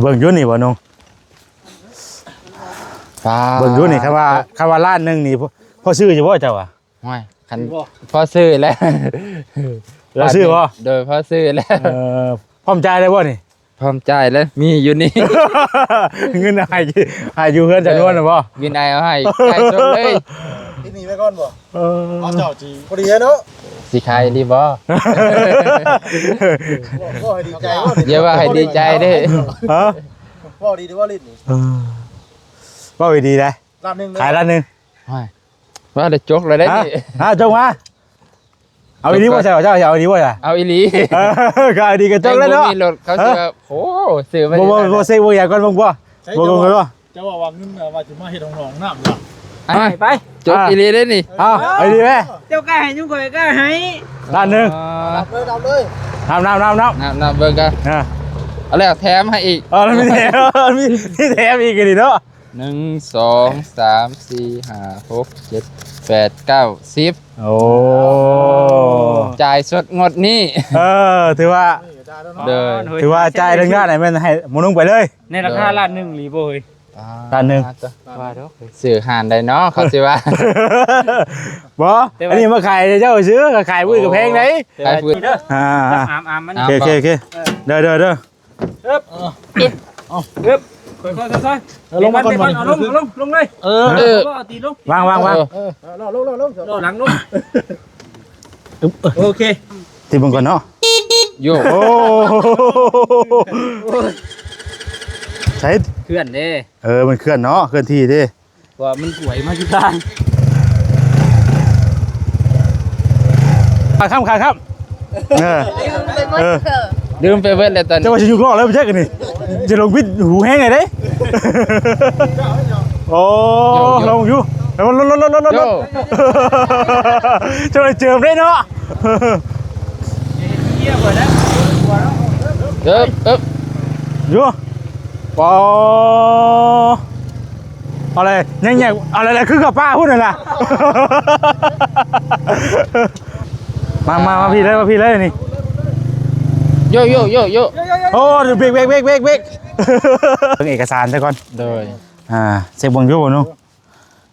ເບິ່ງຢູ່ນີ້ບໍ່ນ້ອງ? ປ້າ ເບິ່ງຢູ່ນີ້ ຄັນວ່າ ຄັນວ່າລ້ານໜຶ່ງນີ້ ພໍ ພໍຊື້ຢູ່ບໍ່ເຈົ້າວ່າ? ໂອ້ຍ ຄັນ ພໍຊື້ແຫຼະ ພໍຊື້ບໍ່? ໂດຍ ພໍຊື້ແຫຼະ. ເອີ ພ້ອມຈ່າຍໄດ້ບໍ່ນີ້? ພ້ອມຈ່າຍແລ້ວ ມີຢູ່ນີ້ ເງິນໃຫ້ ໃຫ້ຢູ່ເຮືອນຈຳນວນນະບໍ່? ເງິນອ້າຍເອົາໃຫ້ ຈ່າຍສົດເລີຍ. ຕິດໜີ້ໄວ້ກ່ອນບໍ່? ເອີ ເອົາເຈົ້າຊິພໍດີເນາະ ຊິຂາຍອີ່ຫຼີບໍ່? ບໍ່ໃຫ້ດີໃຈ ຢ່າວ່າໃຫ້ດີໃຈເດ້. ຮະ? ເວົ້າດີຫຼືວ່າຫຼິ້ນນີ້? ເອີ ເວົ້າດີໆໄດ໋ ລ້ານໜຶ່ງ ຂາຍລ້ານໜຶ່ງ. ໂອ້ຍ ວ່າໄດ້ຈົກແລ້ວເດ້ ຮະ? ຮະ? ຈົກມາ. ເອົາອີ່ຫຼີບໍ່ ເຈົ້າ ເຈົ້າຊິເອົາອີ່ຫຼີບໍ່ ເຈົ້າ? ເອົາອີ່ຫຼີ ເອີ ກໍເອົາອີ່ຫຼີກໍຈົກແລ້ວເນາະ. ບໍ່ມີລົດ ເຂົາຊິວ່າ ຮະ? ໂອ້ ຊື້ມາ ບໍ່ ບໍ່ ບໍ່ເຊັກເບິ່ງຢາກກ່ອນເບິ່ງບໍ່? ເຊັກ ເບິ່ງ ເບິ່ງ ເບິ່ງ ເຈົ້າວ່າ ວ່າເງິນ ວ່າຊິມາເຮັດຫ້ອງນ້ຳລະ ໄປ ໄປ ຈົກອີ່ຫຼີເດ້ນີ້. ເອົາ ເອົາອີ່ຫຼີແມ ເຈົ້າກ້າໃຫ້ ຈຸງຂ້ອຍກ້າໃຫ້ ລ້ານໜຶ່ງ. ນັບເລີຍ ນັບເລີຍ ນັບ ນັບ ນັບເບິ່ງກັນ. ເອົາແລ້ວແຖມໃຫ້ອີກ. ເອີ ມີແຖມ ມີ ມີແຖມອີກນີ້ເນາະ. ໜຶ່ງ ສອງ ສາມ ສີ່ ຫ້າ ຫົກ ເຈັດ ແປດ ເກົ້າ ສິບ. ໂອ້ ຈ່າຍສົດງົດນີ້. ເອີ ຖືວ່າ ໂດຍ ຖືວ່າຈ່າຍທາງດ້ານໃຫ້ແມ່ນໃຫ້ໝໍນຸ່ງໄປເລີຍ ໃນລາຄາລ້ານໜຶ່ງອີ່ຫຼີບໍ່ເຮີ້ຍ? ລ້ານໜຶ່ງ ວ່າດອກ ຊື້ຮ້ານໃດເນາະ ເຂົາຊິວ່າ. ບໍ່ ອັນນີ້ມາຂາຍເຈົ້າຊື້ ຂາຍມື້ກະແພງໃດ໋. ຂາຍມື້ ອ່າ ອາມໆ ມັນ ໂອເຄ ໂອເຄ ເດີ ເດີ ເດີ. ເອີບ ເອີບ ຄ່ອຍໆ ຄ່ອຍໆ ເອີ ລົງມາກ່ອນ ເອົາລົງ ເອົາລົງ ລົງເລີຍ. ເອີ ເອີ ເອົາຕີນລົງ ວາງ ວາງ ວາງ ເອີ ເອີ ລໍລົງ ລໍລົງ ລໍຫຼັງລົງ. ໂອເຄ ຕິດເບິ່ງກ່ອນເນາະ. ໂຢ ໂອ້ ໃສ ເຄື່ອນເດ້. ເອີ ມັນເຄື່ອນເນາະ ເຄື່ອນທີ່ເດ້. ວ່າມັນຫວຍມາຢູ່ທາງ ຂາຄ້ຳ ຂາຄ້ຳ. ເອີ ລືມໄປເບິດ ເອີ ລືມໄປເບິດແລ້ວຕອນນີ້ ຈະວ່າຊິຢູ່ເກາະແລ້ວໄປແຈັກອັນນີ້ ຈະລົງບິດຫູແຮງໄດ໋ເດ້. ໂອ້ ໂຢ ໂຢ ລົງຢູ່ ແລ້ວລົດ ລົດ ລົດ ລົດ ໂຢ ຈະໄດ້ເຈີມໄດ້ເນາະ. ເອີບ ເອີບ ຢູ່ ປໍ ເອົາເລີຍ ແຍກໆ ເອົາເລີຍ ຄືກັບປ້າພຸ້ນຫັ້ນນະ. ມາ ມາ ມາພີ້ເລີຍ ມາພີ້ເລີຍນີ້. ໂຢ ໂຢ ໂຢ ໂຢ ໂອ້ ເບຣກ ເບຣກ ເບຣກ ເບຣກ ເບຣກ. ເບິ່ງເອກະສານຊະກ່ອນ. ໂດຍ ອ່າ ເຊັກເບິ່ງຢູ່ເນາະ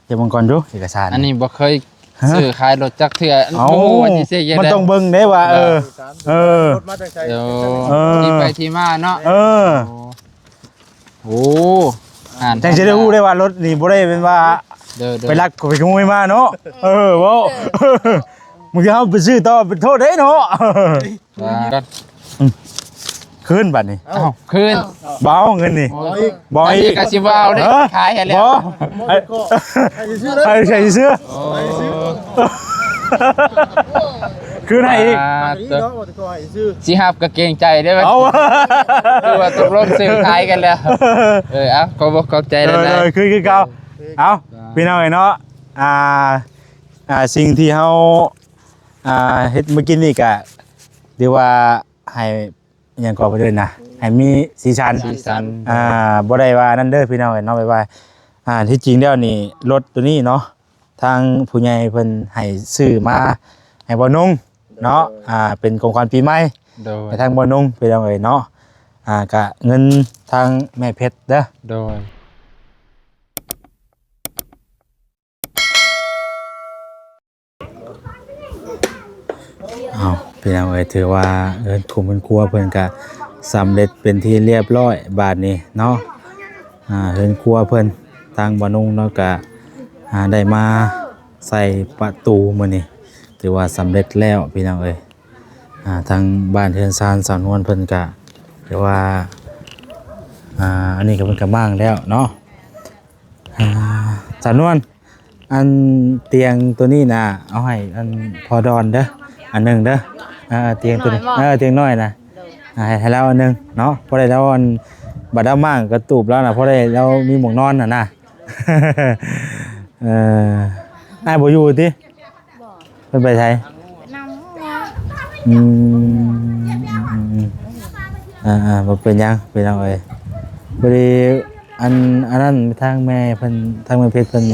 ເກັບມັນກ່ອນດູ ເອກະສານ. ອັນນີ້ບໍ່ເຄີຍ ຮະ? ຊື້ຂາຍລົດຈັກເທື່ອ ເອົ້າ ບໍ່ຮູ້ວ່າຊິເຊັກຈັ່ງໃດ. ມັນຕ້ອງເບິ່ງເດ້ວ່າ ເອີ ເອີ ລົດມາຈາກໃສ ເອີ ທີ່ໄປທີ່ມາເນາະ. ເອີ ໂອ້ ຈັ່ງຊິໄດ້ຮູ້ໄດ້ວ່າລົດນີ້ບໍ່ໄດ້ແມ່ນວ່າ ເດີ ໄປລັກໄປຂະໂມຍມາເນາະ. ເອີ ເວົ້າ ບາງທີເຮົາໄປຊື້ຕໍ່ເປັນໂທດເດ້ເນາະ. ອ່າ ອືມ ຄືນບາດນີ້. ເອົ້າ ເອົ້າ ຄືນ ບໍ່ເອົາເງິນນີ້. ໂອ້ຍ ບໍ່ອີກ ອັນນີ້ກໍຊິບໍ່ເອົາເດ້. ຮະ? ຂາຍໃຫ້ແລ້ວ. ບໍ່ ໃຫ້ ໃຫ້ຊື່ໆ ໃຫ້ຊື່ໆ. ໂອ້ ຄືນໃຫ້ອີກ. ອ່າ ຊິຮັບກໍເກງໃຈເດ້. ເອົາ ຄືວ່າຕົກລົງຊື້ຂາຍກັນແລ້ວ. ເອີ ເອົາ ຂອບອົກຂອບໃຈຫຼາຍໆ. ເອີ ຄື ຄືເກົ່າ. ເອົາ ພີ່ນ້ອງເອີຍເນາະ ອ່າ ອ່າ ສິ່ງທີ່ເຮົາ ອ່າ ເຮັດມື້ກີ້ນີ້ກະຖືວ່າ ໃຫ້ ຫຍັງກໍເພິ່ນເອີ້ນນະ ໃຫ້ມີສີສັນ ສີສັນ. ອ່າ ບໍ່ໄດ້ວ່ານັ້ນເດີພີ່ນ້ອງເອີຍເນາະ ແບບວ່າ ອ່າ ທີ່ຈິງແລ້ວນີ້ ລົດໂຕນີ້ເນາະ ທາງຜູ້ໃຫຍ່ເພິ່ນໃຫ້ຊື້ມາໃຫ້ບ່າວນຸ່ງເນາະ. ໂດຍ ອ່າ ເປັນຂອງຂວັນປີໃໝ່. ໂດຍ ໃຫ້ທາງບ່າວນຸ່ງພີ່ນ້ອງເອີຍເນາະ. ອ່າ ກະເງິນທາງແມ່ເພັດເດີ. ໂດຍ ເອົ້າ ພີ່ນ້ອງເອີຍ ຖືວ່າເຮືອນຄຸມເຮືອນຄົວເພິ່ນກະສຳເລັດເປັນທີ່ລຽບລ້ອຍບາດນີ້ເນາະ. ອ່າ ເຮືອນຄົວເພິ່ນ ທາງບ່າວນຸ່ງເນາະ ກະ ອ່າ ໄດ້ມາໃສ່ປະຕູມື້ນີ້ ຖືວ່າສຳເລັດແລ້ວພີ່ນ້ອງເອີຍ. ອ່າ ທາງບ້ານເຮືອນຊານສາວນວນເພິ່ນກະ ຖືວ່າ ອ່າ ອັນນີ້ກະເພິ່ນກະມ້າງແລ້ວເນາະ. ອ່າ ສາວນວນ ອັນຕຽງໂຕນີ້ນະ ເອົາໃຫ້ອັນພໍ່ດອນເດີ ອັນໜຶ່ງເດີ. ເອີ ຕຽງໂຕນີ້ ຕຽງນ້ອຍບໍ່? ເອີ ຕຽງນ້ອຍນະ ໂດຍ ໃຫ້ ໃຫ້ລາວອັນໜຶ່ງເນາະ. ພໍໄດ້ລາວ ອັນ ບັດລາວມ້າງກະຕູບລາວນະ ພໍໄດ້ລາວມີໝ່ອງນອນຫັ້ນນະ. ເອີ ອ້າຍບໍ່ຢູ່ຕິ? ບໍ່ ເພິ່ນໄປໃສ? ໄປນຳຫົວ. ອືມ ອ່າໆ ບໍ່ເປັນຫຍັງພີ່ນ້ອງເອີຍ. ພໍດີ ອັນ ອັນນັ້ນ ທາງແມ່ເພິ່ນ ທາງແມ່ເພັດເພິ່ນ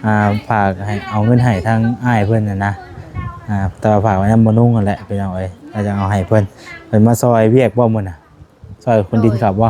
ອ່າ ຝາກໃຫ້ ເອົາເງິນໃຫ້ທາງອ້າຍເພິ່ນຫັ້ນນະ. ອ່າ ແຕ່ວ່າຝາກໄວ້ນຳບ່າວນຸ່ງຫັ້ນແຫຼະພີ່ນ້ອງເອີຍ ລາວຈະເອົາໃຫ້ເພິ່ນ. ເພິ່ນມາຊ່ອຍວຽກບໍ່ມື້ນະ? ຊ່ອຍຂົນດິນເຂົ້າບໍ່?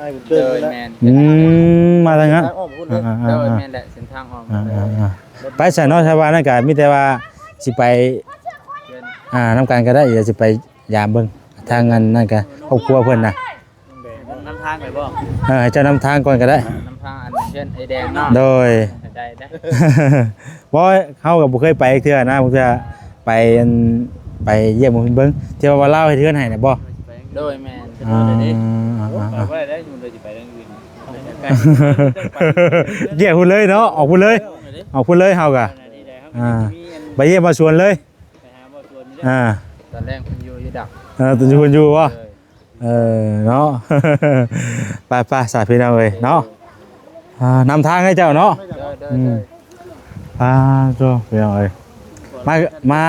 ອ້າຍບຸນເກີດ ໂດຍ ນີ້ນະ ແມ່ນ ອືມ ມາທາງນັ້ນ ທາງອ້ອມພຸ້ນເລີຍ ອ່າໆໆ ໂດຍ ແມ່ນແຫຼະ ເສັ້ນທາງອ້ອມ ອ່າໆໆ ໄປຊະເນາະ ຖ້າວ່ານັ້ນກະມີແຕ່ວ່າຊິໄປ ເພື່ອນ ອ່າ ນຳກັນກໍໄດ້ ດຽວຊິໄປຢາມເບິ່ງທາງອັນນັ້ນກະ ຄອບຄົວເພິ່ນນະ ນຳທາງໄປບໍ່? ເອີ ໃຫ້ເຈົ້ານຳທາງກ່ອນກໍໄດ້ ນຳທາງອັນເຮືອນໄອ້ແດງເນາະ ໂດຍ ໄດ້ໆ ບໍ່ ເຮົາກໍບໍ່ເຄີຍໄປເທື່ອນະ ບາງເທື່ອໄປອັນ ໄປຢ້ຽມເພິ່ນເບິ່ງ ທີ່ວ່າລາວເຮັດເຮືອນໃຫ້ນະບໍ່? ໂດຍ ແມ່ນ ອ່າ ໂອ້ ໄປບໍ່ໄດ້ ຢູ່ເລີຍ ຊິໄປທາງອື່ນ ແຍກພຸ້ນເລີຍເນາະ ອອກພຸ້ນເລີຍ ອອກພຸ້ນເລີຍເຮົາກໍ ອ່າ ໄປຢ້ຽມບ່າວສວນເລີຍ ໄປຫາບ່າວສວນເລີຍ ອ່າ ຕອນແລກເພິ່ນຢູ່ຢູ່ດອກ ເອີ ຕອນຢູ່ເພິ່ນຢູ່ບໍ່? ເອີ ເອີເນາະ ໄປໆ ສາພີ່ນ້ອງເອີຍເນາະ ອ່າ ນຳທາງໃຫ້ເຈົ້າເນາະ ໂດຍ ໂດຍ ອືມ ໂດຍ ອ່າ ໂຕ ພີ່ນ້ອງເອີຍ ມາ ມາ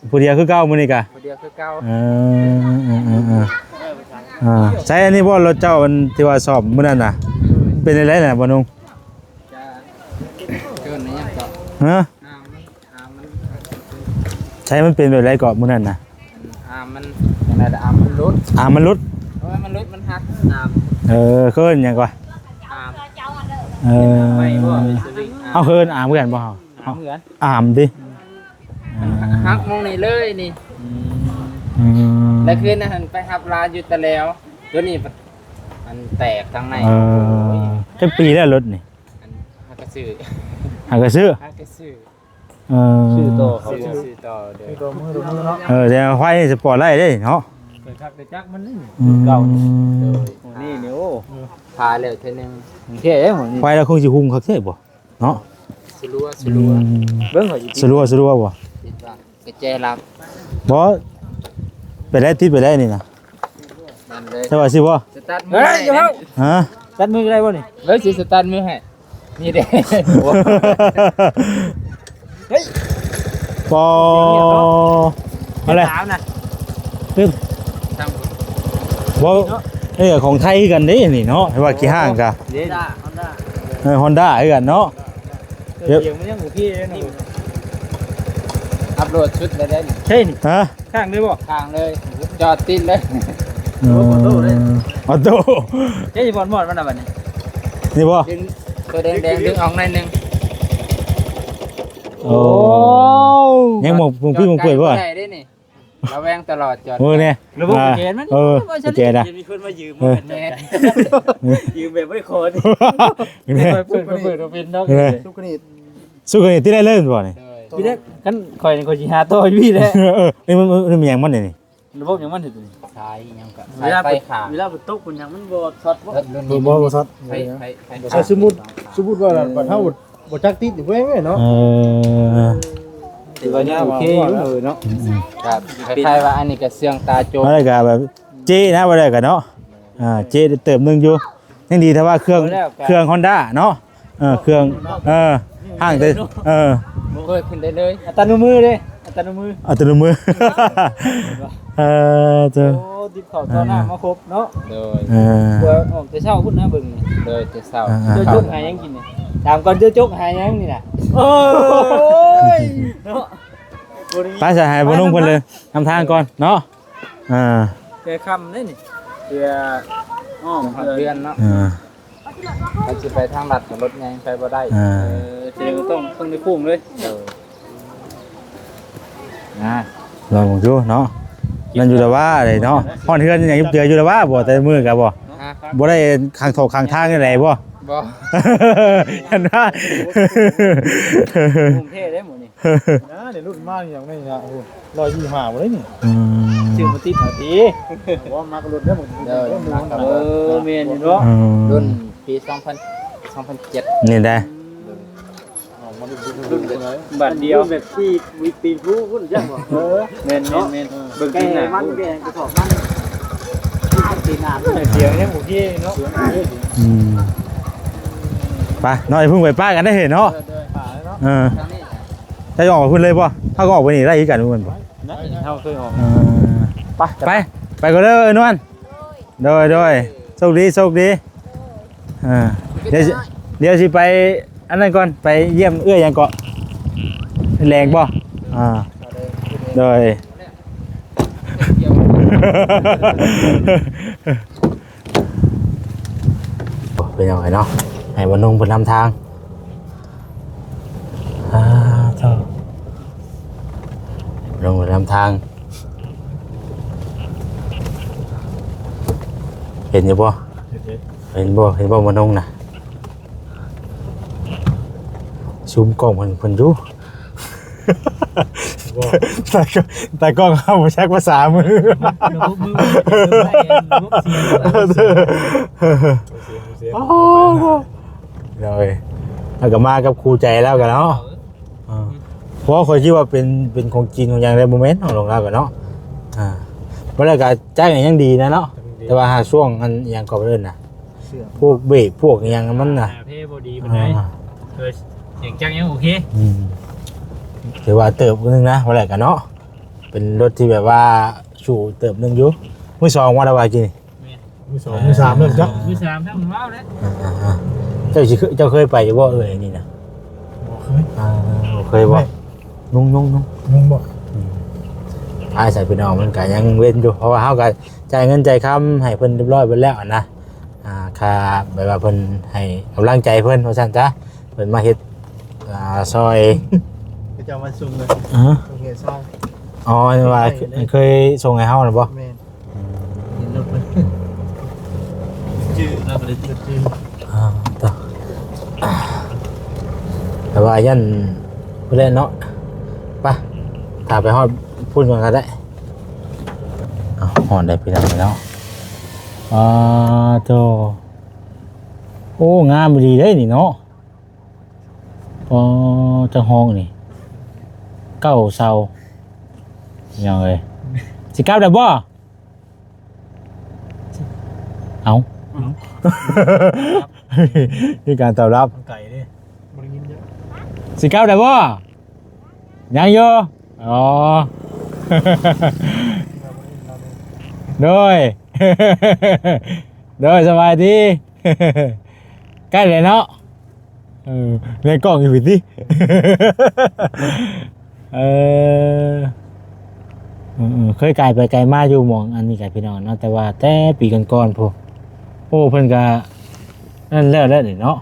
ຜູ້ດຽວຄືເກົ່າມື້ນີ້ກະ ຜູ້ດຽວຄືເກົ່າ ເອີ ເອີ ເອີ ເອີ ອ່າ ໃຊ້ອັນນີ້ບໍ່ ລົດເຈົ້າອັນທີ່ວ່າສ້ອມມື້ນັ້ນນະ ເປັນຈັ່ງໃດນະ ບ່າວນຸ່ງ? ຈະເກີນອີຫຍັງເກາະ ຮະ? ນ້ຳມັນ ນ້ຳມັນ ໃຊ້ມັນເປັນແບບໃດເກາະມື້ນັ້ນນະ? ອັນ ອາມມັນ ຈັ່ງໃດລະ ອາມມັນຫຼຸດ ອາມມັນຫຼຸດ ເອີ ມັນຫຼຸດ ມັນຫັກ ອາມ ເອີ ເອີ້ນຫຍັງກວ່າ ອາມ ເອີ ໄມ້ບໍ່ ເຮົາເອີ້ນອາມຄືກັນບໍ່ ເຮົາ ອາມຄືກັນ ອາມຕິ ອືມ ອືມ ຫັກໝ່ອງນີ້ເລີຍນີ້ ອືມ ແລ້ວຄືນນັ້ນຫັ້ນໄປຮັບລາຢູ່ຕະແຫຼວ ຕົວນີ້ມັນແຕກທາງໃນ ເອີ ໂອ້ຍ ຈັກປີແລ້ວລົດນີ້ ອັນ ຫາກະຊື້ ຫາກະຊື້ ຫາກະຊື້ ເອີ ຊື້ຕໍ່ເຂົາ ຊື້ ຊື້ຕໍ່ເດີ ຊື້ຕໍ່ມື້ຕໍ່ມື້ເນາະ ເອີ ແຕ່ໄຟນີ້ສະປອດໄລ້ເດ້ເນາະ ເປີດຄັກໄດ້ຈັກມັນນີ້ ອືມ ເກົ່ານີ້ ໂອ້ ນີ້ນີ້ ໂອ້ ພາແລ້ວເທື່ອໜຶ່ງ ແທ້ເດ້ໝົດນີ້ ໄຟລະຄົງຊິຮຸ່ງຄັກແທ້ບໍ່ເນາະ ສະລັວ ສະລັວ ອືມ ເບິ່ງເຂົາຊິຕິດ ສະລັວ ສະລັວບໍ່ ຕິດວ່າກະແຈລັບ ບໍ່ ໄປໄດ້ ຕິດໄປໄດ້ນີ້ນະ ນັ້ນເລີຍ ໃຊ່ວ່າຊິບໍ່ ສະຕາດມື ເຮີ້ຍ ຢ່າເວົ້າ ຮະ ສະຕາດມືໄດ້ບໍ່ນີ້ ເບິ່ງຊິສະຕາດມືໃຫ້ ນີ້ເດ້ ເຮີ້ຍ ປໍ ເອົາແຫຼະ ປຶບ ບໍ່ ເອີ ຂອງໄທຄືກັນເດ້ນີ້ເນາະ ເຫັນວ່າຂີ້ຮ້າງກະ ເດ ຮອນດ້າ ຮອນດ້າຄືກັນເນາະ ເອີ ສຽງມັນຍັງໂອເຄເດ້ນີ້ ອັບໂຫຼດຊຸດແລ້ວເດ້ນີ້ ໃຊ່ນີ້ ຮະ ຄ້າງເລີຍບໍ່ ຄ້າງເລີຍ ຈອດຕິດເລີຍ ເອີ ອໍໂຕ້ເດ້ ອໍໂຕ້ ເຈົ້າຊິບ່ອນມອດມັນນະບັດນີ້ ນີ້ບໍ່ ດຶງ ຕົວແດງໆ ດຶງອອກໜ້ອຍໜຶ່ງ ໂອ້ ໂອ້ ຍັງໝົກ ໝົກພີ້ໝົກເປີດບໍ່ ໄດ້ເດ້ນີ້ ລະແວງຕະຫຼອດຈອດ ໂອ້ຍ ນີ້ ລະບົບ ອ່າ ແຂນມັນ ເອີ ບໍ່ໃຊ່ ແຈນະ ມີຄົນມາຢືມ ເອີ ແມ່ນ ຢືມແບບບໍ່ໄດ້ຂໍນີ້ ແມ່ນ ເປີດ ເປີດ ເປີດ ເປັນເນາະ ເອີ ສຸກນີ້ ສຸກນີ້ຕິດໄດ້ເລີຍບໍ່ນີ້ ໂດຍ ພີ່ເດັກ ຄັນຂ້ອຍນີ້ຂ້ອຍຊິຫາຕໍ່ຢູ່ພີ້ແຫຼະ ເອີ ເອີ ນີ້ມັນ ມັນ ມັນມີຫຍັງມັນນີ້ ລະບົບຫຍັງມັນເຮັດນີ້ ສາຍຫຍັງກະ ເວລາ ສາຍໄຟຂາດ ເວລາຝົນຕົກມັນຫຍັງມັນບໍ່ຊັອດບໍ່ ບໍ່ ບໍ່ຊັອດ ໄຟ ໄຟ ໄຟຂາດ ສົມມຸດ ສົມມຸດວ່າບັດເຮົາ ບໍ່ຈັກຕິດຢູ່ແວງເນາະ ເອີ ຖືວ່າຍັງໂອເຄຢູ່ເນາະ ອືມໆ ກໍຄ້າຍໆວ່າອັນນີ້ກໍເຊື່ອງຕາໂຈນ ມາແລ້ວກໍແບບເຈະນະ ວ່າແລ້ວກໍເນາະ ອ່າ ເຈະໄດ້ເຕີບໜຶ່ງຢູ່ ຍັງດີແຕ່ວ່າເຄື່ອງ ເຄື່ອງຮອນດ້າເນາະ ເອີ ເຄື່ອງ ເອີ ຫ່າງແຕ່ ເອີ ບໍ່ເຄີຍຂຶ້ນໄດ້ເລີຍ ອັດຕະໂນມືເດ້ ອັດຕະໂນມື ອັດຕະໂນມື ເອີ ເຈົ້າ ໂອ້ ຕິບເຂົ້າຕໍ່ໜ້າມາຄົບເນາະ ໂດຍ ເອີ ເພື່ອອອກແຕ່ເຊົ້າພຸ້ນນະເບິ່ງນີ້ ໂດຍ ແຕ່ເຊົ້າ ອ່າໆ ເຈົ້າຈົກຫາຫຍັງກິນນີ້ ຖາມກ່ອນ ເຈົ້າຈົກຫາຫຍັງນີ້ນະ ໂອ້ຍ ເນາະ ໄປສະ ໃຫ້ພໍ່ໜຸ່ງເພິ່ນເລີຍ ນຳທາງກ່ອນເນາະ ອ່າ ແຕ່ຄ່ຳເດ້ນີ້ ເພື່ອອ້ອມເຮືອນເນາະ ອ່າ ຖ້າຊິໄປທາງລັດກໍລົດໃຫຍ່ໄປບໍ່ໄດ້ ອ່າ ເອີ ສະແດງວ່າຕ້ອງ ຕ້ອງໄດ້ໂຄ້ງເລີຍ ເອີ ນະ ລອງເບິ່ງດູເນາະ ນັ້ນຢູ່ລະວ່າເດ້ເນາະ ຮອດເຮືອນຫຍັງເຈື່ອຢູ່ລະວ່າບໍ່ ແຕ່ມື້ກະບໍ່ ຮະ ບໍ່ໄດ້ຂ້າງຖອກຂ້າງທາງໃດບໍ່ ບໍ່ ເຫັນວ່າ ໂອ້ໂຫ ເທ່ເດ້ໝູ່ນີ້ ນະ ນີ້ລຸ້ນມາຫຍັງນີ້ນະ ໂອ້ ຮ້ອຍຊາວຫ້າບໍ່ໄດ້ນີ້ ອືມ ຊື່ມາຕິດເອົາຕິ ບໍ່ມັກລຸ້ນເດ້ໝູ່ນີ້ ເອີ ເອີ ແມ່ນຢູ່ເນາະ ອືມ ລຸ້ນ ປີສອງພັນ ສອງພັນເຈັດ ນີ້ໄດ໋ ອືມ ເອົາມາລຸ້ນ ລຸ້ນ ລຸ້ນເລີຍ ບາດດຽວ ລຸ້ນແບບປີ ປີນພູພຸ້ນຈັກບໍ່ ເອີ ແມ່ນໆໆ ເອີ ເບິ່ງປີໜ້າ ມັນແກງກະສອບມັນ ປີໜ້າ ສຽງຍັງໂອເຄເນາະ ອືມ ໄປເນາະ ຢ່າເພິ່ງໄປປະກັນໄດ້ເຫັນເນາະ ເອີ ເດີນປ່າເນາະ ເອີ ທາງນີ້ ຈະອອກໄປພຸ້ນເລີຍບໍ່ ເຮົາກໍອອກໄປນີ້ໄດ້ຄືກັນແມ່ນບໍ່ ໄດ້ ເຮົາເຄີຍອອກ ເອີ ໄປ ໄປ ໄປກ່ອນເດີນວນ ໂດຍ ໂດຍ ໂຊກດີ ໂຊກດີ ອ່າ ດຽວຊິ ດຽວຊິໄປອັນນັ້ນກ່ອນ ໄປຢ້ຽມເອື້ອຍຫຍັງເກາະ ແລງບໍ່ ອ່າ ໂດຍ ເປັນຫຍັງເນາະ ໃຫ້ບ່າວນຸ່ງເພິ່ນນຳທາງ ອ່າ ເຈົ້າ ລົງໄປນຳທາງ ເຫັນຢູ່ບໍ່? ເຫັນ ເຫັນບໍ່? ເຫັນບໍ່ ມານົງນະ? ຊູມກ້ອງເພິ່ນ ເພິ່ນຢູ່ ຕາກ້ອງ ຕາກ້ອງເຮົາບໍ່ຈັກພາສາມື ລະບົບມື ລະບົບສຽງ ໂອ້ໂຫ ເນາະ ເອີຍ ລາວກໍມາກັບຄູ່ໃຈລາວກໍເນາະ ເອີ ເພາະວ່າຂ້ອຍຄິດວ່າເປັນ ເປັນຂອງຈີນຂອງຫຍັງແລ້ວ ບໍ່ແມ່ນຂອງລາວກໍເນາະ ອ່າ ບໍ່ໄດ້ກໍຈັກຫຍັງ ຍັງດີນະເນາະ ຍັງດີ ແຕ່ວ່າຫາຊ່ວງອັນຫຍັງກໍເອີ້ນນະ ພວກເບຣກພວກຫຍັງມັນນະ ອ່າ ເພບໍ່ດີປານໃດ ອ່າ ເອີ ສຽງຈັກຍັງໂອເຄ ອືມ ຖືວ່າເຕີບໜຶ່ງນະ ບໍ່ໄດ້ກໍເນາະ ເປັນລົດທີ່ແບບວ່າສູ້ເຕີບໜຶ່ງຢູ່ ມືສອງວ່າລະວ່າກີ້ນີ້ ແມ່ນ ມືສອງ ອ່າ ມືສາມເລີ່ມຈັກ ມືສາມທັງເວົ້າແລ້ວ ອ່າໆໆ ເຈົ້າຊິເຄີຍ ເຈົ້າເຄີຍໄປຢູ່ບໍ່ເອີ່ຍອັນນີ້ນະ? ບໍ່ເຄີຍ ອ່າ ບໍ່ເຄີຍບໍ່? ແມ່ນ ນຸ່ງໆໆ ນຸ່ງບໍ່? ອືມ ອ້າຍສາຍພີ່ນ້ອງ ມັນກະຍັງເວັ້ນຢູ່ ເພາະວ່າເຮົາກະຈ່າຍເງິນຈ່າຍຄຳໃຫ້ເພິ່ນຮຽບຮ້ອຍເບິດແລ້ວຫັ້ນນະ. ອ່າ ຄ່າແບບວ່າເພິ່ນໃຫ້ກຳລັງໃຈເພິ່ນວ່າຊັ້ນຊະ ເພິ່ນມາເຮັດ ອ່າ ຊ່ອຍ ເຂົາເຈົ້າມາສົ່ງເລີຍ ຮະ? ສົ່ງເຮືອຊາຍ ອໍ ແມ່ນວ່າເຄີຍສົ່ງໃຫ້ເຮົານະບໍ່? ແມ່ນ ເຫັນລົດເພິ່ນ ຈື່ ລາວກະເລີຍຈື່ ອ່າ ຕໍ່ ແຕ່ວ່າຢ້ານພຸ້ນແຫຼະເນາະ ໄປ ຖ້າໄປຮອດພຸ້ນກ່ອນກະໄດ້. ເອົາ ຮອດແລ້ວພີ່ນ້ອງເນາະ ອ່າ ໂທ້ ໂອ້ ງາມອີ່ຫຼີເດ້ນີ້ເນາະ. ອໍ ຈັກຫ້ອງນີ້ ເກົ້າເສົາ ພີ່ນ້ອງເອີຍ ຊິກັບແລ້ວບໍ່? ເອົ້າ ເອົ້າ ມີການຕອບຮັບ ໄກເດ້ ບໍ່ໄດ້ຍິນເດີ ຊິກັບແລ້ວບໍ່? ຍັງຢູ່ ອໍ ໂດຍ ໂດຍ ສະບາຍດີ ໃກ້ແລ້ວເນາະ. ເອີ ໃນກ້ອງຢູ່ພີ້ຕິ ເອີ ເອີ ເອີ ເຄີຍກາຍໄປກາຍມາຢູ່ໝ່ອງອັນນີ້ກະພີ່ນ້ອງເນາະ ແຕ່ວ່າແຕ່ປີກ່ອນໆພຸ້ນ ໂອ້ ເພິ່ນກະນັ້ນແລ້ວແຫຼະນີ້ເນາະ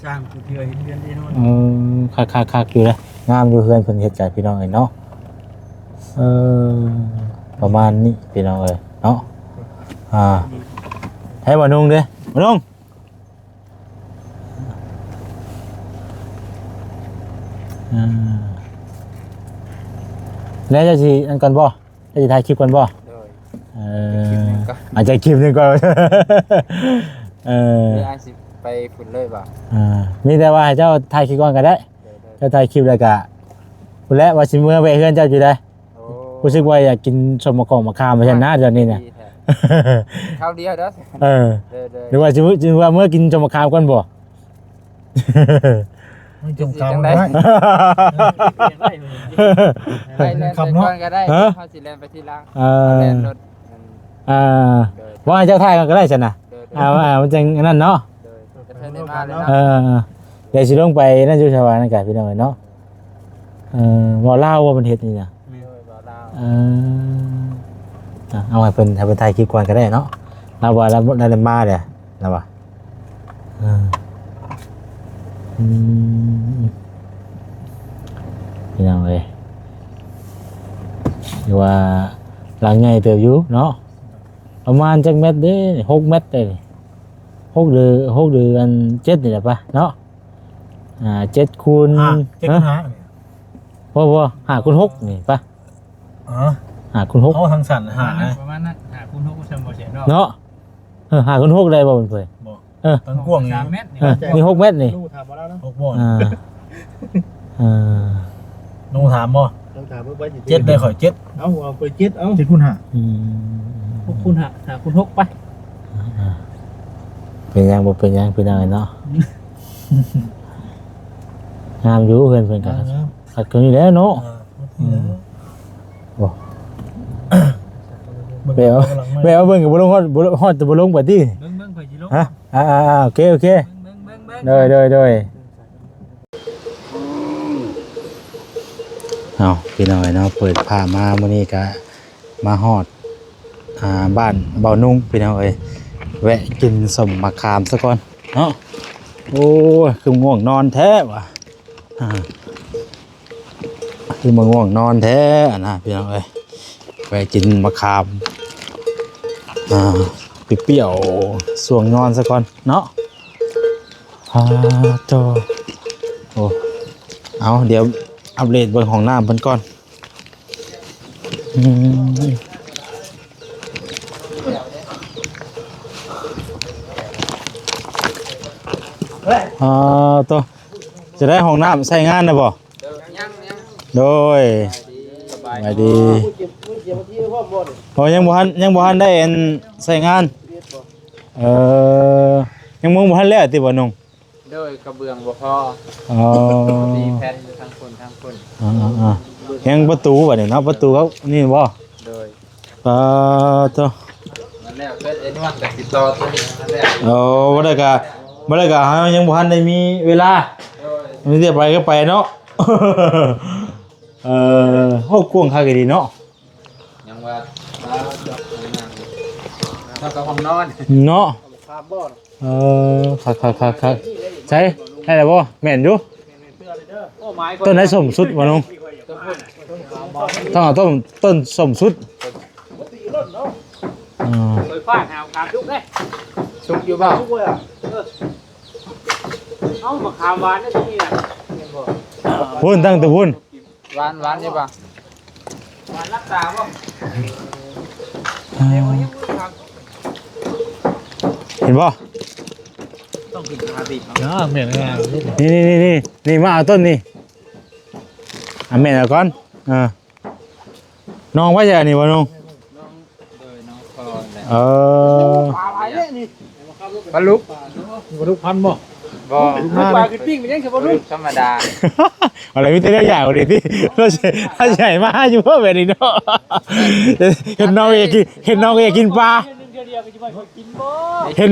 ສ້າງຜູ້ເທື່ອເຮັດເຮືອນເດ້ເນາະ ເອີ ຄັກໆໆຢູ່ເດ້ ງາມຢູ່ເຮືອນເພິ່ນເຮັດກະພີ່ນ້ອງເອີຍເນາະ ເອີ ປະມານນີ້ພີ່ນ້ອງເອີຍເນາະ ອ່າ ໃຫ້ບ່າວນຸ່ງເດ້ ບ່າວນຸ່ງ. ອ່າ ແລ້ວເຈົ້າຊິອັນກ່ອນບໍ່? ເຈົ້າຊິຖ່າຍຄລິບກ່ອນບໍ່? ໂດຍ ເອີ ເອົາຈັກຄລິບໜຶ່ງກ່ອນ ເອີ ມີອາຊິໄປພຸ້ນເລີຍບໍ່? ອ່າ ມີແຕ່ວ່າໃຫ້ເຈົ້າຖ່າຍຄລິບກ່ອນກະໄດ້ ໂດຍໆ ເຈົ້າຖ່າຍຄລິບແລ້ວກະ ພຸ້ນແຫຼະ ວ່າຊິເມືອແວະເຮືອນເຈົ້າຢູ່ໃດ. ໂອ້ ຮູ້ສຶກວ່າຢາກກິນສົ້ມໝາກກອກໝາກຂາມວ່າຊັ້ນນະ ດຽວນີ້ນະ ຄາວດຽວເດີ ເອີ ໂດຍໆ ຫຼືວ່າຊິ ຊິວ່າເມືອກິນສົ້ມໝາກຂາມກ່ອນບໍ່? ມັນຈົມກາວ ໄປແລ່ນໄປກ່ອນກະໄດ້ ເຮົາຊິແລ່ນໄປທີຫຼັງ ເອີ ເຮົາແລ່ນລົດ ອ່າ ໂດຍ ວ່າໃຫ້ເຈົ້າຖ່າຍກ່ອນກະໄດ້ຊັ້ນນະ ໂດຍໆ ອ່າ ວ່າມັນຈັ່ງອັນນັ້ນເນາະ ໂດຍ ແຕ່ເພິ່ນໄດ້ມາແລ້ວເນາະ ເອີ ດຽວຊິລົງໄປນັ້ນຢູ່ຊະວ່ານັ້ນກະພີ່ນ້ອງເອີຍເນາະ ເອີ ເວົ້າລາວບໍ່ ເພິ່ນເຮັດນີ້ນະ ແມ່ນ ເວົ້າລາວ ເອີ ອ່ະ ເອົາໃຫ້ເພິ່ນ ໃຫ້ເພິ່ນຖ່າຍຄລິບກ່ອນກະໄດ້ເນາະ ລາວວ່າລາວ ລາວໄດ້ມາແລ້ວ ລາວວ່າ ເອີ ອືມ ພີ່ນ້ອງເອີຍ ຖືວ່າຫຼັງໃຫຍ່ເຕີບຢູ່ເນາະ ປະມານຈັກແມັດເດ້? ຫົກແມັດເດ້ນີ້ ຫົກ ຫຼື ຫົກ ຫຼື ອັນ ເຈັດນີ້ແຫຼະປະເນາະ ອ່າ ເຈັດຄູນ ຫ້າ ເຈັດຄູນຫ້າ ບໍ່ ບໍ່ ຫ້າຄູນຫົກນີ້ປະ ເອີ ຫ້າຄູນຫົກ ເອົາທາງສັ້ນຫ້າ ປະມານນັ້ນ ປະມານນັ້ນ ຫ້າຄູນຫົກ ຊ່ຳບໍ່ແສນດອກ ເນາະ ເອີ ຫ້າຄູນຫົກໄດ້ບໍ່ເພິ່ນ? ບໍ່ ເອີ ຕັ້ງກວ້າງນີ້ ເອີ ນີ້ຫົກແມັດນີ້ ລູກຖາມບໍ່ແລ້ວເນາະ ຫົກບໍ່ ອ່າ ເອີ ນ້ອງຖາມບໍ່? ນ້ອງຖາມເບິ່ງໄປ ເຈັດໄດ້ຂ້ອຍເຈັດ ເອົາ ເອົາໄປເຈັດ ເອົາ ເຈັດຄູນຫ້າ ອືມ ຫົກຄູນຫ້າ ຫ້າຄູນຫົກໄປ ອ່າ ເປັນຫຍັງ ບໍ່ເປັນຫຍັງ ພີ່ນ້ອງເນາະ ງາມຢູ່ເຮືອນເພິ່ນກະ ງາມ ຄັກຄືນີ້ແຫຼະເນາະ ເອີ ອືມ ໂອ້ ແມ່ນວ່າ ແມ່ນວ່າເບິ່ງກະບໍ່ລົງ ຮອດ ບໍ່ ຮອດແຕ່ບໍ່ລົງໄປຕິ ເບິ່ງ ເບິ່ງ ຂ້ອຍຊິລົງ ຮະ ອ່າ ໂອເຄ ໂອເຄ ເບິ່ງ ເບິ່ງ ເບິ່ງ ໂດຍ ໂດຍ ໂດຍ ເອົາ ພີ່ນ້ອງເອີຍເນາະ ເປີດພາບມາມື້ນີ້ກະມາຮອດ ອ່າ ບ້ານເບົານຸ່ງ ພີ່ນ້ອງເອີຍ ແວະກິນສົ້ມໝາກຂາມສາກ່ອນເນາະ ໂອ້ຍ ຄືງ່ວງນອນແທ້ຫວາ ອ່າ ຄືມາງ່ວງນອນແທ້ຫັ້ນນະ ພີ່ນ້ອງເອີຍ ແວະກິນໝາກຂາມ ອ່າ ປ່ຽວໆ ຊ່ວງນອນສາກ່ອນເນາະ ອ່າ ໂທ້ ໂອ້ ເອົາ ດຽວອັບເດດເບິ່ງຫ້ອງນ້ຳເພິ່ນກ່ອນ ອືມ ອ່າ ໂທ້ ຈະໄດ້ຫ້ອງນ້ຳໃຊ້ງານໄດ້ບໍ່? ໂດຍ ໂດຍ ສະບາຍດີ ໂອ້ ຍັງບໍ່ທັນ ຍັງບໍ່ທັນໄດ້ອັນໃຊ້ງານ ເອີ ຍັງມຸງບໍ່ທັນແລ້ວຕິ ບ່າວນຸ່ງ? ໂດຍ ກະເບື້ອງບໍ່ພໍ ອໍ ມີແຜ່ນທາງພຸ້ນ ທາງພຸ້ນ ອ່າໆ ຍັງປະຕູບາດນີ້ເນາະ ປະຕູເຂົານີ້ບໍ່? ໂດຍ ປາໂຕ ນັ້ນແຫຼະ ເພິ່ນເອີ້ນວ່າກະຕິດຕໍ່ຕົວນີ້ນັ້ນແຫຼະ ໂອ້ ບໍ່ໄດ້ກະ ບໍ່ໄດ້ກະ ເຮົາຍັງບໍ່ທັນໄດ້ມີເວລາ ໂດຍ ມີແຕ່ໄປກະໄປເນາະ ເອີ ໂອ້ ກວ້າງຄັກອີ່ຫຼີເນາະ ເທົ່າກັບຫ້ອງນອນ ເນາະ. ເອີ ຄັກໆໆໆ ໃສ ໄດ້ແລ້ວບໍ່? ແມ່ນຢູ່. ຕົ້ນໃດສົ້ມສຸດບໍ່ລຸງ? ຕ້ອງເອົາຕົ້ນ ຕົ້ນສົ້ມສຸດ. ເອີ ໄຟຟ້າຫາມະຂາມສຸກເດ້. ສຸກຢູ່ບໍ່? ເອີ ເອົາມະຂາມຫວານນີ້ນະ. ພຸ້ນ ຕັ້ງແຕ່ພຸ້ນ. ຫວານ ຫວານຢູ່ບໍ່? ຫວານລັບຕາບໍ່? ເຫັນບໍ່? ຕ້ອງຂຶ້ນຫາບີບເນາະ. ເອີ ແມ່ນແລ້ວ. ນີ້ໆໆໆ ນີ້ ມາເອົາຕົ້ນນີ້. ອ່ະ ແມ່ນເອົາກ່ອນ. ເອີ ນ້ອງວ່າຈະອັນນີ້ບໍ່ນ້ອງ? ໂດຍ ນ້ອງຄອນແຫຼະ. ເອີ ປາຫຼາຍເດ້ນີ້. ປາດຸກ ປາດຸກພັນບໍ່? ບໍ່ ປາຂຶ້ນປີ້ງໄປຍັງຊິບໍ່ລຸງ? ທຳມະດາ. ອະໄລມີແຕ່ແນວຢາກເດ້ຕິ ເຮົາຊິໃຫ້ມາຢູ່ບໍ່ແບບນີ້ເນາະ. ເຫັນນ້ອງກໍຢາກກິນ ເຫັນນ້ອງກໍຢາກກິນປາ. ເຫັນ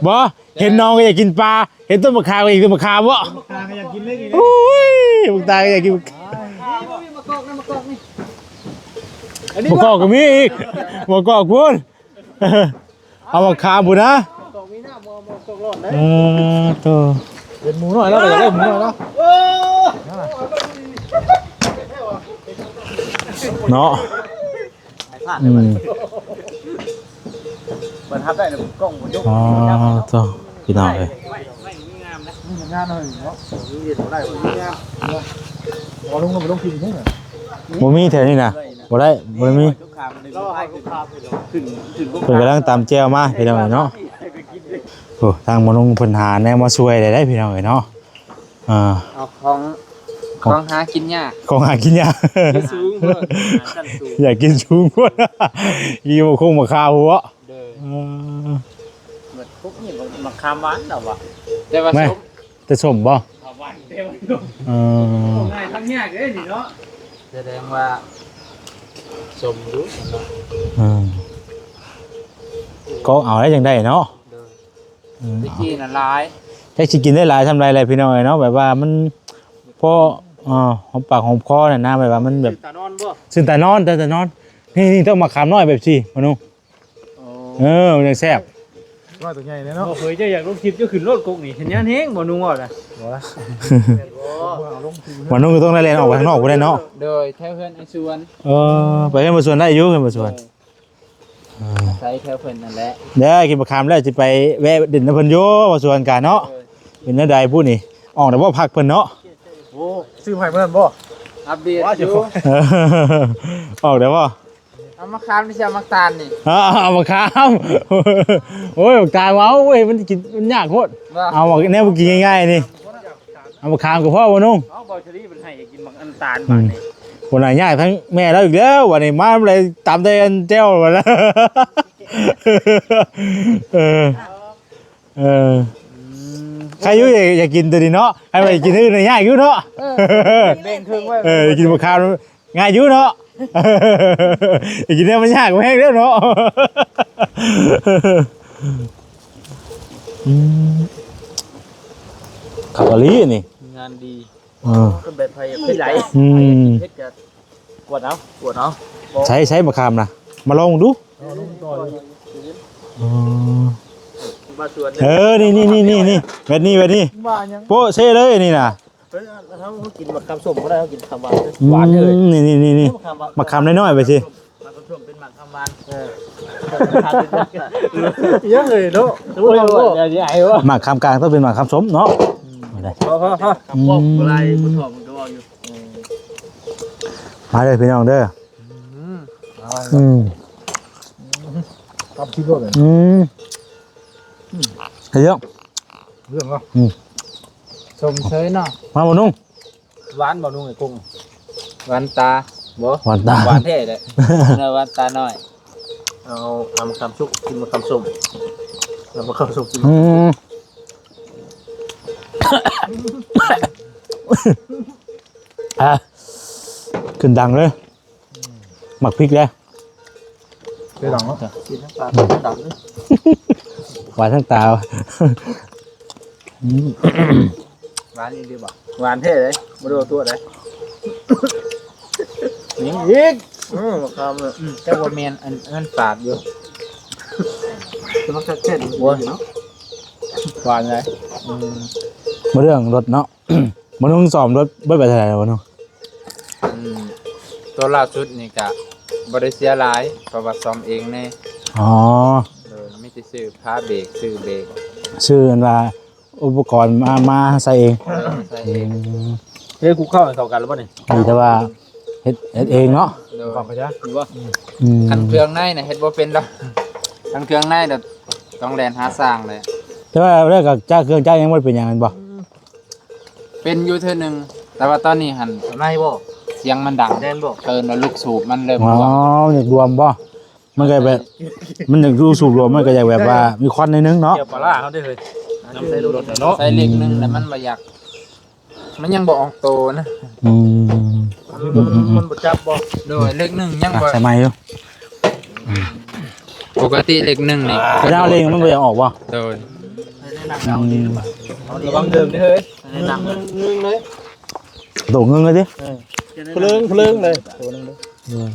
ບໍ່? ເຫັນນ້ອງກໍຢາກກິນປາ. ເຫັນຕົ້ນມະຂາມກໍຢາກກິນມະຂາມບໍ່? ໂອ້ຍ ບັກຕາກໍຢາກກິນມະຂາມ. ມະກອກກໍມີອີກ ມະກອກພຸ້ນ. ເອົາມາຂາມພຸ້ນນະ. ເອີ ໂຕ ເປັນໝູນ້ອຍແລ້ວກໍຢາກໄດ້ໝູນ້ອຍເນາະ ເນາະ. ອືມ ເພິ່ນຮັບໄດ້ແລ້ວ ກ້ອງບໍ່ຍົກ. ອໍ ໂຕ ພີ່ນ້ອງເອີຍ ງາມເນາະ ງາມເນາະ. ບໍ່ມີແຖວນີ້ນະ ບໍ່ໄດ້ ບໍ່ໄດ້ມີ. ເພິ່ນກຳລັງຕຳແຈ່ວມາ ພີ່ນ້ອງເອີຍເນາະ. ໂອ້ ທາງໝໍລຸງເພິ່ນຫາແນວມາຊ່ວຍໄດ້ ພີ່ນ້ອງເອີຍເນາະ. ອ່າ ເອົາຂອງ ຂອງ ຂອງຫາກິນຍາກ ຂອງຫາກິນຍາກ ຢູ່ສູງໂພດ ຊັ້ນສູງ ຢາກກິນສູງໂພດ ກິນບໍ່ຄົງບໍ່ຄາວເນາະ. ໂດຍ ເອີ ເໝິດຄຸກນີ້ ໝາກຂາມຫວານດອກວ່າ ແຕ່ວ່າ ແມ່ນ ສົ້ມ ແຕ່ສົ້ມບໍ່? ເອົາຫວານແຕ່ວ່າສົ້ມ. ເອີ ງ່າຍທຳຍາກເດ້ນີ້ເນາະ. ສະແດງວ່າສົ້ມຢູ່ເນາະ. ເອີ ກໍເອົາໄດ້ຈັ່ງໃດເນາະ. ໂດຍ ອືມ ແຕ່ກີ້ນະຫຼາຍ ຈັກຊິກິນໄດ້ຫຼາຍສ່ຳໃດແຫຼະພີ່ນ້ອງເອີຍເນາະ. ແບບວ່າມັນພໍ ເອີ ຫອມປາກຫອມຄໍນັ້ນນະ ແບບວ່າມັນແບບ ຊື່ຕານອນບໍ່? ຊື່ຕານອນ ແຕ່ຕານອນ. ນີ້ໆ ຕ້ອງມາຂາມນ້ອຍແບບຊີ້ ມະນຸ. ໂອ້ ເອີ ມັນຈັ່ງແຊບ ວ່າຕົວໃຫຍ່ແດ່ເນາະ. ບໍ່ເຄີຍ ເຈົ້າຢາກລົງຄລິບ ເຈົ້າຂຶ້ນໂລດກົກນີ້ ເຫັນຍານແຮງບໍ່ນຸວ່ານະ. ບໍ່ລະ ມະນຸກໍຕ້ອງໄດ້ແລ່ນອອກໄປຂ້າງນອກພຸ້ນແຫຼະເນາະ. ໂດຍ ແຖວເຮືອນໄອ້ສວນ. ເອີ ໄປເຮືອນບໍ່ສວນໄດ້ຢູ່ ເຮືອນບໍ່ສວນ. ເອີ ອາໄສແຖວເພິ່ນນັ້ນແຫຼະ. ເດີ ກິນບັກຂາມແລ້ວ ຊິໄປແວະຫຼິ້ນນຳເພິ່ນຢູ່ ວ່າສວນການເນາະ. ເອີ ເປັນແນວໃດພຸ້ນນີ້ ອອກໄດ້ບໍ່ພັກເພິ່ນເນາະ? ໂອ້ ຊື້ໃຫ້ເພິ່ນບໍ່? ອັບເດດຢູ່ ອອກໄດ້ບໍ່? ເອົາມະຂາມ ຫຼືຊິເອົາໝາກຕານນີ້? ເອົາ ເອົາໝາກຂາມ. ໂອ້ຍ ໝາກຕານ ເອົາ ໂອ້ຍ ມັນກິນ ມັນຍາກໂພດ. ບໍ່ ເອົາແນວກິນງ່າຍໆນີ້. ເອົາມາຂາມກໍພໍບໍ່ນຸ່ງ? ເອົາ ເບົາສະລີເພິ່ນໃຫ້ກິນໝາກອັນຕານ ອືມ ບາດນີ້. ໂອ້ ນາຍຍາກທັງແມ່ລາວອີກແລ້ວ ບາດນີ້ມາບໍ່ໄດ້ຕຳແຕ່ອັນແຈ່ວ ບາດນີ້. ເອີ ເອີ ອືມ ໃຄຢູ່ ຢາກ ຢາກກິນໂຕນີ້ເນາະ ໃຄວ່າຢາກກິນອື່ນນະ ຍາກຢູ່ເນາະ. ເອີ ແບ່ງເຄິ່ງໄວ້ ເອີ ກິນໝາກຂາມ ງ່າຍຢູ່ເນາະ. ໄປກິນແນວມັນຍາກກວ່າແຮງເດ້ເນາະ. ອືມ ຄັກອີ່ຫຼີນີ້ ງານດີ. ເອີ ເປັນແບບໃຜເຮັດໄດ້ ອືມ ໃຜເຮັດກໍກວດເອົາ ກວດເອົາ. ໃຊ້ ໃຊ້ໝາກຂາມນະ ມາລອງດູ. ເອົາລົງຕໍ່. ອໍ ເອີ ນີ້ໆໆໆ ແບບນີ້ ແບບນີ້ ໂປະເຊເລີຍນີ້ນະ. ເອີ ເຮົາ ເຮົາກິນໝາກຂາມສົ້ມບໍ່ໄດ້ ເຮົາກິນຂາມຫວານເດີ. ອືມ ຫວານເດີ ນີ້ໆໆໆ ໝາກຂາມນ້ອຍໆ ໄປຊິ ໝາກຂາມສົ້ມເປັນໝາກຂາມຫວານ. ເອີ ຍັງເລີຍເນາະ. ໂອ້ຍ ໝາກຂາມກາງຕ້ອງເປັນໝາກຂາມສົ້ມເນາະ. ອືມ ໄດ້ ພໍໆໆ ອືມ ບໍ່ໄດ້ ບໍ່ຊອບມັນກໍເວົ້າຢູ່. ເອີ ມາເດີພີ່ນ້ອງເດີ. ອືມ ອືມ ຕຳຊິໂລດເລີຍ. ອືມ ເຮັດເລື່ອງ ເລື່ອງເນາະ. ອືມ ຊົມເຊີຍເນາະ. ມາບໍ່ນຸ່ງ ຫວານບໍ່ນຸ່ງ ໄອ້ກຸ້ງ? ຫວານຕາ ບໍ່ ຫວານຕາ ຫວານແທ້ເດ້. ເອີ ຫວານຕານ້ອຍ. ເອົາ ເອົາໝາກຂາມສຸກ ກິນໝາກຂາມສົ້ມ ເອົາໝາກຂາມສຸກກິນ. ອືມ ອ່າ ຂຶ້ນດັງເລີຍ. ໝາກພິກເດ້ ເປັນຫຍັງເນາະ? ກິນທັງປາກທັງດັງເລີຍ ຫວານທັງຕາ. ອືມ ຫວານອີ່ຫຼີບໍ່? ຫວານແທ້ເດ້ ບໍ່ໄດ້ເວົ້າຕົວະເດ້. ນີ້ອີກ ເອີ ບັກຂາມເລີຍ ອືມ ແຕ່ວ່າແມ່ນ ອັນ ອັນນັ້ນປາດຢູ່ ແຕ່ວ່າຄັກແທ້ດີເນາະ ຫວານຫຼາຍ ອືມ ບໍ່ເລື່ອງລົດເນາະ ບໍ່ນຸ່ງຊ້ອມລົດເບິດໄປເທົ່າໃດແລ້ວບໍ່ນຸ່ງ? ອືມ ຕົວລ່າສຸດນີ້ກະບໍ່ໄດ້ເສຍຫຼາຍ ເພາະວ່າຊ້ອມເອງແດ່ ອໍ ໂດຍ ມີແຕ່ຊື້ຜ້າເບກ ຊື້ເບກ ຊື້ອັນວ່າ ອຸປະກອນມາ ມາໃສ່ເອງ ເອີ ໃສ່ເອງ ອືມ ເຮັດຄຸກເຂົ້າໃຫ້ເຂົ້າກັນແລ້ວບໍ່ນີ້? ມີແຕ່ວ່າເຮັດ ເຮັດເອງເນາະ ໂດຍ ອອກໄປຊະ ຢູ່ບໍ່? ອືມ ຄັນເຄື່ອງໃນນະເຮັດບໍ່ເປັນດອກ ຄັນເຄື່ອງໃນນະຕ້ອງແລ່ນຫາຊ່າງແຫຼະ ແຕ່ວ່າແລ້ວກໍຈັກ ເຄື່ອງຈັກຍັງບໍ່ໄດ້ເປັນຫຍັງແມ່ນບໍ່? ເປັນຢູ່ເທື່ອໜຶ່ງ ແຕ່ວ່າຕອນນີ້ຫັ້ນ ໃນບໍ່? ສຽງມັນດັງ ແມ່ນບໍ່? ເອີ້ນວ່າລູກສູບມັນເລີ່ມ ອໍ ຢາກລວມບໍ່? ມັນກໍແບບ ມັນຢາກຢູ່ສູບລວມ ມັນກໍຢາກແບບວ່າມີຄວັນໜ້ອຍໜຶ່ງເນາະ ກ່ຽວປາລ້າເຮົາໄດ້ເຮີ້ຍ ນຳໃສ່ລົດເນາະ ໃສ່ເລກໜຶ່ງແລ້ວມັນບໍ່ຢາກ ມັນຍັງບໍ່ອອກໂຕນະ ອືມ ມັນບໍ່ຈັບບໍ່ ໂດຍ ເລກໜຶ່ງຍັງບໍ່ ໃສ່ໃໝ່ຢູ່ ປົກກະຕິເລກໜຶ່ງນີ້ ເຂົາເຈົ້າເລກມັນບໍ່ຢາກອອກບໍ່ ໂດຍ ອືມ ລະວັງເດີ່ງເດີເຮີ້ຍ ໂຕເງິນເລີຍຕິ ເອີ ເພີງເພີງເລີຍ ໂຕໜຶ່ງເດີ ອືມ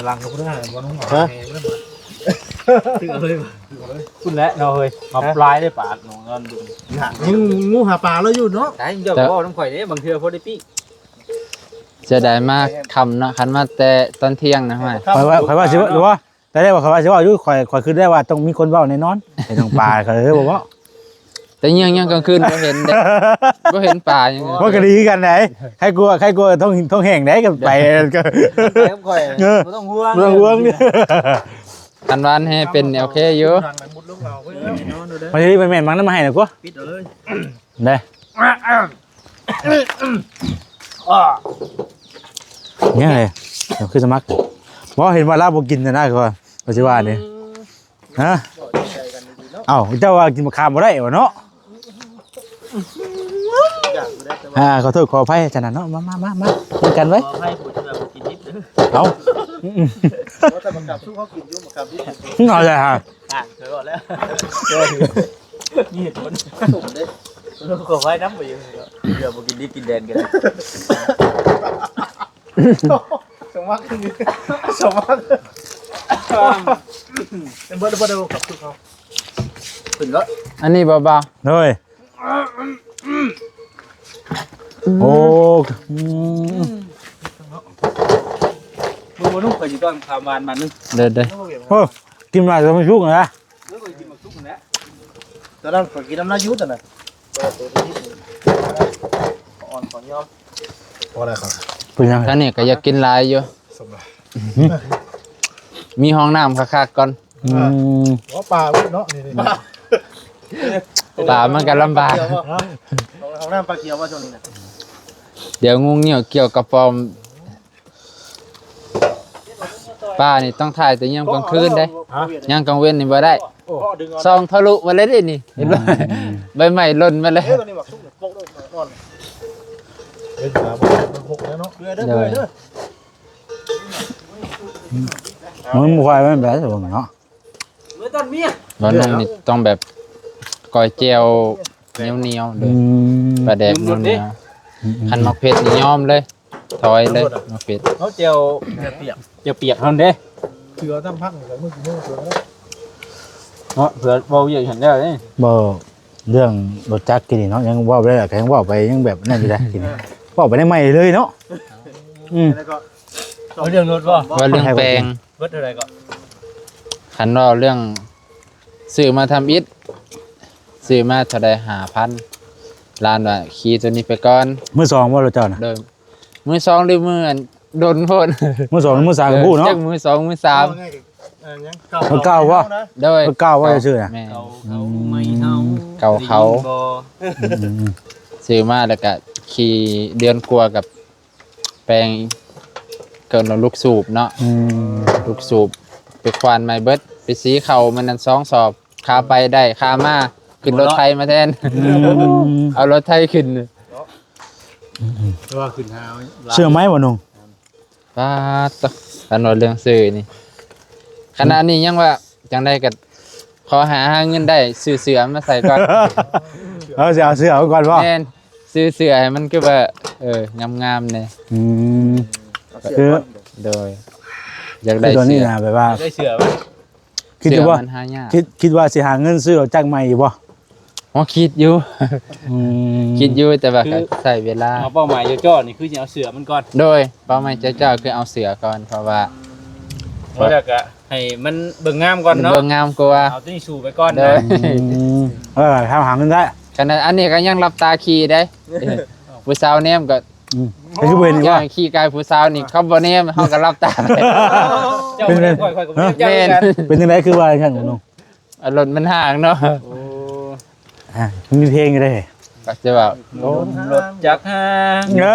ຫຼັງກໍບໍ່ໄດ້ບໍ່ນ້ອງ ຮະ ເອົາເລີຍ ພຸ້ນແຫຼະເນາະເຮີ້ຍ ມາປາຍໄດ້ປາດນ້ອງນອນດຸ ຫາ ງູຫາປາລາວຢູ່ເນາະ ໄດ້ ເຈົ້າເວົ້ານຳຂ້ອຍເດ້ ບາງເທື່ອພໍໄດ້ປີ້ ເສຍດາຍມາຄ່ຳເນາະ ຄັນມາແຕ່ຕອນທ່ຽງນະ ຫ້ວຍ ຂ້ອຍວ່າ ຂ້ອຍວ່າຊິວ່າ ແຕ່ແລກວ່າເຂົາວ່າຊິເວົ້າຢູ່ ຂ້ອຍ ຂ້ອຍຄິດໄດ້ວ່າຕ້ອງມີຄົນເວົ້າແນ່ນອນ ໄອ້ນ້ອງປາ ເຂົາເລີຍບໍ່ເວົ້າ ແຕ່ຍັງ ຍັງກາງຄືນບໍ່ເຫັນເດ້ ບໍ່ເຫັນປາຫຍັງ ໂອ້ຍ ກໍດີຄືກັນໄດ໋ ໃຄກວ່າ ໃຄກວ່າທ້ອງ ທ້ອງແຫ້ງໄດ໋ ກໍໄປ ໄປກັບຂ້ອຍ ເອີ ບໍ່ຕ້ອງຫ່ວງ ບໍ່ຕ້ອງຫ່ວງ ຄັນວ່າແຮ່ເປັນນີ້ໂອເຄຢູ່ ມັນຊິໄປແມ່ນມັນນຳມາໃຫ້ນະກວ່າ ປິດເອົາເລີຍ ເດ້ ຍັງເລີຍ ຄືສະໝັກ ບໍ່ເຫັນວ່າລາວບໍ່ກິນນະ ຄືວ່າ ວ່າຊິວ່ານີ້ ຮະ ເອົ້າ ເຈົ້າວ່າກິນໝາກຂາມບໍ່ໄດ້ວ່າເນາະ ອ່າ ຂໍໂທດຂໍອະໄພຊັ້ນນະເນາະ ມາ ມາ ມາ ມາ ກິນກັນເວີຍ ຂໍອະໄພຜູ້ທີ່ວ່າບໍ່ກິນດິບເດີ ເອົ້າ ບໍ່ ແຕ່ໝາກຂາມສຸກເຮົາກິນຢູ່ ໝາກຂາມດິບ ເອົາແຫຼະ ອ່າ ເຄີຍເວົ້າແລ້ວ ມີເຫດຜົນ ສົມເດ້ ຂໍໄວ້ນຳໄປຢູ່ ເພື່ອບໍ່ກິນດິບກິນແດນກັນ ສະໝັກ ສະໝັກ ເບິດ ເບິດ ເບິດ ເຂົາ ຂຶ້ນເນາະ ອັນນີ້ບໍ່ບ່າວ ໂດຍ ໂອ້ ອືມ ມື້ບໍ່ນຸ່ງ ຂ້ອຍຊິຕ້ອນຂ້າວຫວານບາດໜຶ່ງ ເດີໆ ໂອ້ ກິນມາຈະໄມ່ສຸກນະ ເອີ ຂ້ອຍກິນໝາກສຸກຫັ້ນແຫຼະ ຕອນນັ້ນຂ້ອຍກິນນຳລາວຢູ່ຕອນນັ້ນ ອ່ອນ ຂໍຍອມ ພໍແລ້ວ ເປັນຫຍັງ ທາງນີ້ກໍຢາກກິນຫຼາຍຢູ່ ມີຫ້ອງນ້ຳຄັກໆກ່ອນ ອືມ ໂອ້ ປາເນາະ ນີ້ໆ ປາມັນກໍລຳບາກ ຫ້ອງນ້ຳປາຂຽວວ່າຊ່ວງນີ້ນະ ດຽວງຸ່ງງິ່ວກ່ຽວກະປອມ ປານີ້ຕ້ອງຖ່າຍແຕ່ຍາມກາງຄືນເດ້ ຮະ ຍາມກາງເວັນນີ້ບໍ່ໄດ້ ໂອ້ ສ່ອງທະລຸມາເລີຍເດ້ນີ້ ເຫັນບໍ່ ອືມ ໃບໄມ້ຫຼົ່ນມາເລີຍ ເອີ ຕົວນີ້ບັກສຸກໂປກເດີ ອ່ອນ ເອີ ເອີ ເອີ ມັນບໍ່ຄ່ອຍແມ່ນແບບເນາະ ບໍ່ໜຸ່ງນີ້ຕ້ອງແບບກ້ອຍແຈ່ວໜຽວໆເດີ ອືມ ປາແດກໜຽວໆ ອືມໆ ຄັນໝາກເຜັດນີ້ຍອມເລີຍ ຖອຍເລີຍ ໝາກເຜັດ ເອົາແຈ່ວ ແຈ່ວປຽກ ແຈ່ວປຽກຫັ້ນເດ້ ເກືອຕຳຜັກນີ້ກໍມື້ກິນມື້ເກືອເນາະ ເຜື່ອເວົ້າວຽກຫັ້ນແລ້ວເດ້ ບໍ່ ເລື່ອງລົດຈັກກີ້ນີ້ເນາະ ຍັງເວົ້າໄດ້ ກໍຍັງເວົ້າໄປ ຍັງແບບນັ້ນຢູ່ເດ້ ກີ້ນີ້ ເວົ້າໄປໄດ້ໃໝ່ເລີຍເນາະ ອືມ ແລ້ວກໍ ເວົ້າເລື່ອງລົດບໍ່ ເວົ້າເລື່ອງແປງ ເບິດເທົ່າໃດກໍ ຄັນເວົ້າເລື່ອງຊື້ມາທຳອິດ ຊື້ມາເທົ່າໃດ ຫ້າພັນ ຫຼານວ່າຂີ່ຕົວນີ້ໄປກ່ອນ ມືສອງບໍ່ລົດເຈົ້ານະ ໂດຍ ມືສອງຫຼືມືອັນດົນໂພດ ມືສອງມືສາມກໍບໍ່ຮູ້ເນາະ ຈັກມືສອງມືສາມ ເອີ ຍັງເກົ່າ ເກົ່າບໍ່ ໂດຍ ເກົ່າບໍ່ ເກົ່າ ຊື້ນະ ແມ່ນ ເກົ່າເຂົາ ອືມ ໃໝ່ເຮົາ ເກົ່າເຂົາ ໄດ້ຍິນບໍ່ ອືມໆໆ ຊື້ມາແລ້ວກໍຂີ່ເດືອນກວ່າກັບ ແປງ ເອີ້ນວ່າລູກສູບເນາະ ອືມ ລູກສູບໄປຄວານໃໝ່ເບິດ ໄປສີເຂົ້າມື້ນັ້ນສອງສອບ ຂາໄປໄດ້ ຂາມາຂຶ້ນລົດໄຖມາແທນ ອືມ ເອົາລົດໄຖຂຶ້ນ ອືມໆ ແຕ່ວ່າຂຶ້ນຫາ ເສື້ອໄໝບໍ່ໜຸ່ງ? ປາດໂທ້ ຄັນວ່າເລື່ອງຊື້ນີ້ ຂະໜາດນີ້ຍັງວ່າຈັ່ງໃດກໍ ຂໍຫາ ຫາເງິນໄດ້ຊື້ເສື້ອມາໃສ່ກ່ອນ ເອົາເສື້ອ ເອົາເສື້ອເອົາກ່ອນບໍ່? ແມ່ນ ຊື້ເສື້ອໃຫ້ມັນຄືວ່າ ເອີ ງາມໆແດ່ ອືມ ເອົາເສື້ອ ຄື ກ່ອນ ໂດຍ ຢາກໄດ້ ຄືຕອນນີ້ ເສື້ອ ນະ ແບບວ່າ ຢາກໄດ້ເສື້ອໄວ້ ຄິດຢູ່ບໍ່? ເສື້ອມັນຫາຍາກ ຄິດ ຄິດວ່າຊິຫາເງິນຊື້ລົດຈັກໃໝ່ຢູ່ບໍ່? ອໍ ຄິດຢູ່ ອືມ ຄິດຢູ່ ແຕ່ວ່າ ຄື ກໍໃຊ້ເວລາ ເອົາເປົ້າໝາຍຈ່ອໆນີ້ ຄືຊິເອົາເສື້ອມັນກ່ອນ ໂດຍ ເປົ້າໝາຍຈ້າວໆ ຄືເອົາເສື້ອກ່ອນ ເພາະວ່າ ເອົາແລ້ວກໍໃຫ້ມັນເບິ່ງງາມກ່ອນເນາະ ເບິ່ງງາມກວ່າ ເອົາຕົວນີ້ສູ້ໄປກ່ອນ ໂດຍ ນະ ອືມ ເອີ ຖ້າຫາເງິນໄດ້ ຂະໜາດອັນນີ້ກໍຍັງຫຼັບຕາຂີ່ໄດ້ ຜູ້ສາວແນມກໍ ອືມ ກໍຄືບໍ່ເຫັນນີ້ວ່າ ຂີ່ກາຍຜູ້ສາວນີ້ ເຂົາບໍ່ແນມ ເຮົາກໍຫຼັບຕາໄປ ເຈົ້າ ເປັນ ບໍ່ໄດ້ ຂ້ອຍ ຂ້ອຍກໍບໍ່ໄດ້ ແມ່ນ ເຈົ້າຄືກັນ ເປັນຈັ່ງໃດຄືວ່າຈັ່ງຊັ້ນ ອາ ລົດມັນຫ່າງເນາະ ໂອ້ ອ່າ ມີເພງຢູ່ເດ້ ກໍຈະແບບ ລົດຈັກຫ່າງ ເອີ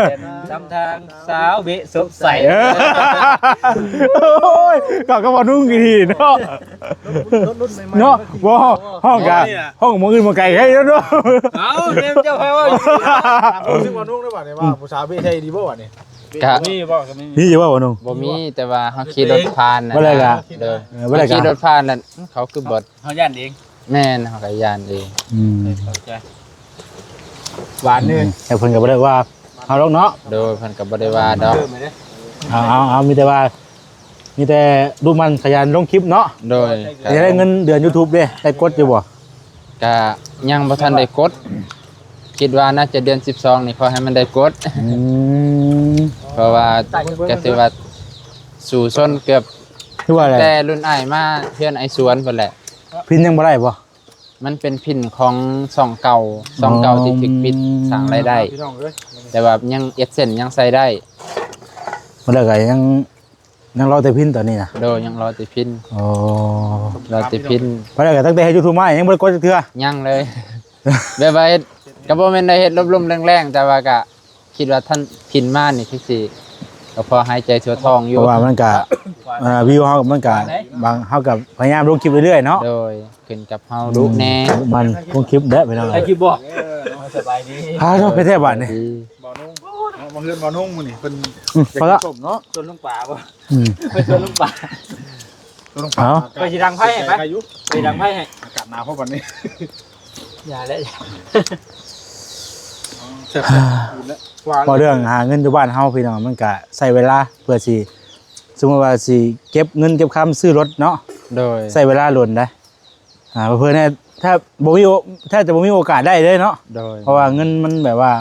ແລ່ນນຳທາງສາວເບະສົດໃສ ເອີ ໂອ້ຍ ເຂົາກໍບໍ່ນຸ່ງດີເນາະ ເນາະ ບໍ່ ຫ້ອງກະ ຫ້ອງໝ່ອງອື່ນໝ່ອງໄກໃຫ້ເນາະ ເອົ້າ ແມ່ນເຈົ້າໃຜວ່າ ຮູ້ສຶກວ່ານຸ່ງໄດ້ບາດນີ້ວ່າ ຜູ້ສາວເບະໃສ່ດີບໍ່ບາດນີ້ ກະ ມີບໍ່ ກໍມີ ມີຢູ່ບໍ່ໜຸ່ງ? ບໍ່ມີ ແຕ່ວ່າເຮົາຂີ່ລົດຜ່ານນະ ບໍ່ໄດ້ກະ ໂດຍ ເອີ ບໍ່ໄດ້ກະ ເຮົາຂີ່ລົດຜ່ານນັ້ນ ເຂົາຄືບໍ່ ເຮົາຢ້ານເອງ ແມ່ນ ເຮົາກໍຢ້ານເອງ ອືມ ເຂົ້າໃຈ ຫວານເລີຍ ແຕ່ເພິ່ນກໍບໍ່ໄດ້ວ່າເຮົາດອກເນາະ ໂດຍ ເພິ່ນກໍບໍ່ໄດ້ວ່າດອກ ເອົາ ເອົາ ເອົາ ມີແຕ່ວ່າ ມີແຕ່ດຸໝັ່ນຂະຫຍັນລົງຄລິບເນາະ ໂດຍ ຢາກໄດ້ເງິນເດືອນຢູທູບເດ້ ໄດ້ກົດຢູ່ບໍ່? ກະຍັງບໍ່ທັນໄດ້ກົດ ຄິດວ່າໜ້າຈະເດືອນສິບສອງນີ້ຂໍໃຫ້ມັນໄດ້ກົດ ອືມ ເພາະວ່າກໍຖືວ່າສູ້ຊົນເກືອບ ຄືວ່າແຫຼະ ແຕ່ລຸ້ນອ້າຍມາເຮືອນອ້າຍສວນພຸ້ນແຫຼະ ພິນຍັງບໍ່ໄດ້ບໍ່? ມັນເປັນພິນຂອງຊ່ອງເກົ່າ ຊ່ອງເກົ່າທີ່ຖືກປິດ ອໍ ສ້າງລາຍໄດ້ ພີ່ນ້ອງເອີຍ ແຕ່ວ່າຍັງເອັດເສັ້ນຍັງໃສ່ໄດ້ ບໍ່ໄດ້ກໍຍັງ ຍັງລໍແຕ່ພິນຕອນນີ້ນະ ໂດຍ ຍັງລໍແຕ່ພິນ ອໍ ລໍແຕ່ພິນ ບໍ່ໄດ້ກໍຕັ້ງແຕ່ເຮັດຢູທູບມາຍັງບໍ່ໄດ້ກົດຈັກເທື່ອ ຍັງເລີຍ ແບບວ່າເຮັດ ກໍບໍ່ແມ່ນໄດ້ເຮັດລົມໆແລງໆ ແຕ່ວ່າກໍຄິດວ່າທ່ານພິນມານີ້ຄືຊິ ກໍພໍຫາຍໃຈທົ່ວທ້ອງຢູ່ ເພາະວ່າມັນກະ ເອີ ວິວເຮົາມັນກະ ບາງ ເຮົາກໍພະຍາຍາມລົງຄລິບເລື້ອຍໆເນາະ ໂດຍ ຂຶ້ນກັບເຮົາດຸແດ່ ອືມ ມັນລົງຄລິບແດ່ພີ່ນ້ອງ ໄດ້ຄລິບບໍ່? ເອີ ສະບາຍດີ ພາເນາະ ໄປແທ້ບາດນີ້ ສະບາຍດີ ບ່າວນຸ່ງ ມາເຮືອນບ່າວນຸ່ງມື້ນີ້ ເພິ່ນ ອືມ ຢາກກິນສົ້ມເນາະ ຊົນລຸງປາບໍ່? ອືມ ໄປຊົນລຸງປາ ຊົນລຸງປາ ເອົາ ຂ້ອຍຊິດັງໄຟໃຫ້ໄປ ຂ້ອຍຊິດັງໄຟໃຫ້ ອາກາດໜາວພໍບາດນີ້ ຢ່າແຫຼະ ແຊບໆ ເວົ້າເລື່ອງຫາເງິນຢູ່ບ້ານເຮົາພີ່ນ້ອງ ມັນກະໃຊ້ເວລາເພື່ອຊິ ສົມມຸດວ່າຊິເກັບເງິນເກັບຄຳຊື້ລົດເນາະ ໂດຍ ໃຊ້ເວລາດົນໄດ໋ ອ່າ ເພື່ອແທບບໍ່ມີໂອ ແທບຈະບໍ່ມີໂອກາດໄດ້ເລີຍເນາະ ໂດຍ ເພາະວ່າເງິນມັນແບບວ່າ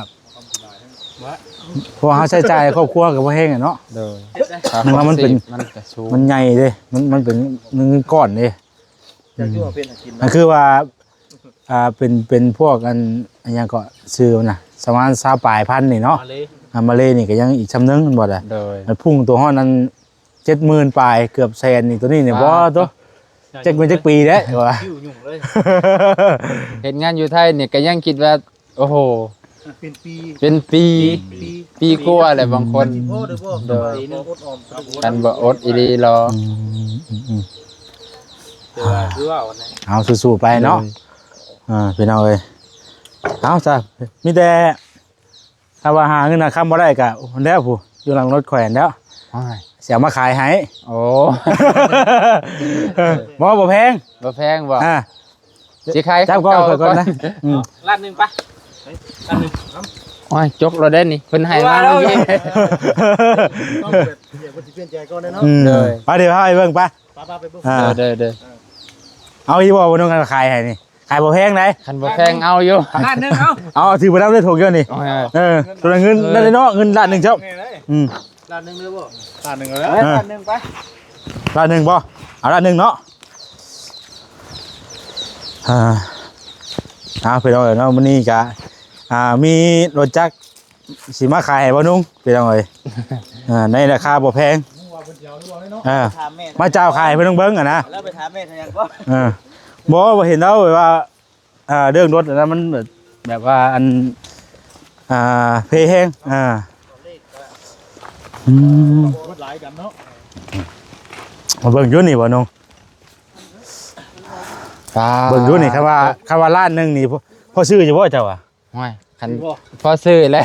ເພາະວ່າເຮົາໃຊ້ຈ່າຍໃນຄອບຄົວກໍບໍ່ແຮງແຫຼະເນາະ ໂດຍ ແຕ່ວ່າມັນເປັນ ມັນກະສູງ ມັນໃຫຍ່ເດ້ ມັນ ມັນເປັນເງິນກ້ອນເດ້ ຈະຢູ່ເປັນກິນ ກໍຄືວ່າ ອ່າ ເປັນ ເປັນພວກອັນ ອັນຫຍັງເກາະ ຊື່ມັນນະ ປະມານຊາວປາຍພັນນີ້ເນາະ ມາເລ ອ່າ ມາເລນີ້ກໍຍັງອີກຊ່ຳໜຶ່ງແມ່ນບໍ່ລະ ໂດຍ ມັນພຸ່ງຕົວຮອດອັນ ເຈັດໝື່ນປາຍ ເກືອບແສນນີ້ ຕົວນີ້ນີ້ ປາດ ບໍ່ຕົວ ຈັກແມ່ນຈັກປີແລ້ວວ່າ ເຮັດງານຢູ່ໄທນີ້ກໍຍັງຄິດວ່າ ໂອ້ໂຫ ເປັນປີ ເປັນປີ ປີ ປີກວ່າແຫຼະບາງຄົນ ໂດຍ ຄັນບໍ່ອົດອີ່ຫຼີລະ ອືມ ອືມ ອືມ ແຕ່ວ່າຄືວ່າ ເອົາ ສູ້ໆໄປເນາະ ໂດຍ ເອີ ພີ່ນ້ອງເອີຍ ເອົາຊະ ມີແຕ່ ຖ້າວ່າຫາເງິນຫາຄຳບໍ່ໄດ້ກະ ພຸ້ນແລ້ວ ຜູ້ຢູ່ຫຼັງລົດຂ້ອຍຫັ້ນແລ້ວ ໂອ້ຍ ຊິເອົາມາຂາຍໃຫ້ ໂອ້ ບໍ່ ບໍ່ແພງ ບໍ່ແພງບໍ່ ອ່າ ຊິຂາຍ ຈັບກ້ອງຂ້ອຍກ່ອນນະ ອືມ ລ້ານໜຶ່ງໄປ ລ້ານໜຶ່ງ ໂອ້ຍ ຈົກແລ້ວເດ້ນີ້ ເພິ່ນໃຫ້ມາເມື່ອກີ້ ຕ້ອງເປີດ ເພິ່ນຊິປ່ຽນໃຈກ່ອນເດ້ເນາະ ອືມ ໂດຍ ໄປ ດຽວພາໄປເບິ່ງໄປ ໄປໆ ໄປເບິ່ງ ອ່າ ເດີໆ ເອົາອີ່ບໍ່ ບໍ່ຕ້ອງການຂາຍໃຫ້ນີ້ ຂາຍບໍ່ແພງໃດ ຄັນບໍ່ແພງເອົາຢູ່ ລ້ານໜຶ່ງເອົາ ເອົາ ຖືໄປນຳເລີຍຖົງດຽວນີ້ ເອີ ຕົວເງິນນັ້ນເນາະ ເງິນລ້ານໜຶ່ງເຈົ້າ ອືມ ລ້ານໜຶ່ງເດີບໍ່ ລ້ານໜຶ່ງເອົາແລ້ວ ເອີ ລ້ານໜຶ່ງໄປ ລ້ານໜຶ່ງບໍ່ ເອົາລ້ານໜຶ່ງເນາະ ອ່າ ເອົາ ພີ່ນ້ອງເອີຍເນາະ ມື້ນີ້ກະ ອ່າ ມີລົດຈັກ ຊິມາຂາຍໃຫ້ບ່າວນຸ່ງ ພີ່ນ້ອງເອີຍ ອ່າ ໃນລາຄາບໍ່ແພງ ເອີ ມາເຈົ້າຂາຍໃຫ້ເພິ່ນເບິ່ງຫັ້ນນະ ແລ້ວໄປຖາມແມ່ເຂົາຍັງບໍ່ ເອີ ບໍ່ ບໍ່ເຫັນລາວແບບວ່າ ອ່າ ເລື່ອງລົດອັນນັ້ນມັນແບບ ແບບວ່າອັນ ອ່າ ເພແຮງ ອ່າ ອືມ ມາເບິ່ງຢູ່ນີ້ບ່າວນຸ່ງ ເບິ່ງຢູ່ນີ້ ຄັນວ່າ ຄັນວ່າລ້ານໜຶ່ງນີ້ ພໍ ພໍຊື້ຢູ່ບໍ່ເຈົ້າວ່າ ໂອ້ຍ ຄັນ ພໍຊື້ແຫຼະ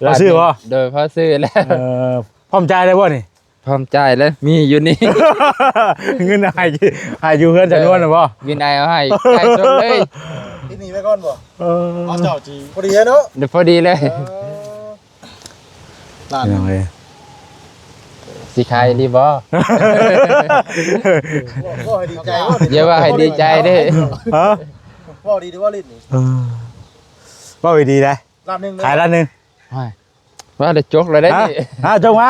ພໍຊື້ບໍ່ ໂດຍ ພໍຊື້ແຫຼະ ເອີ ພ້ອມຈ່າຍໄດ້ບໍ່ນີ້ ພ້ອມຈ່າຍແລ້ວ ມີຢູ່ນີ້ ເງິນໃຫ້ ໃຫ້ຢູ່ເຮືອນຈຳນວນນະບໍ່ ວິນໄອເອົາໃຫ້ ຈ່າຍສົດເລີຍ ຕິດໜີ້ໄວ້ກ່ອນບໍ່ ເອີ ເອົາເຈົ້າຈີ ພໍດີເນາະ ພໍດີເລີຍ ເອີ ລ້ານ ພີ່ນ້ອງເອີຍ ຊິຂາຍອີ່ຫຼີບໍ່? ບໍ່ ບໍ່ໃຫ້ດີໃຈ ຢ່າວ່າໃຫ້ດີໃຈເດ້. ຮະ? ບໍ່ດີ ຫຼືວ່າຫຼິ້ນນີ້? ເອີ ເວົ້າດີໆໄດ໋. ລ້ານໜຶ່ງ ຂາຍລ້ານໜຶ່ງ. ໂອ້ຍ ວ່າໄດ້ຈົກແລ້ວໄດ໋. ຮະ? ຮະ? ຈົກມາ.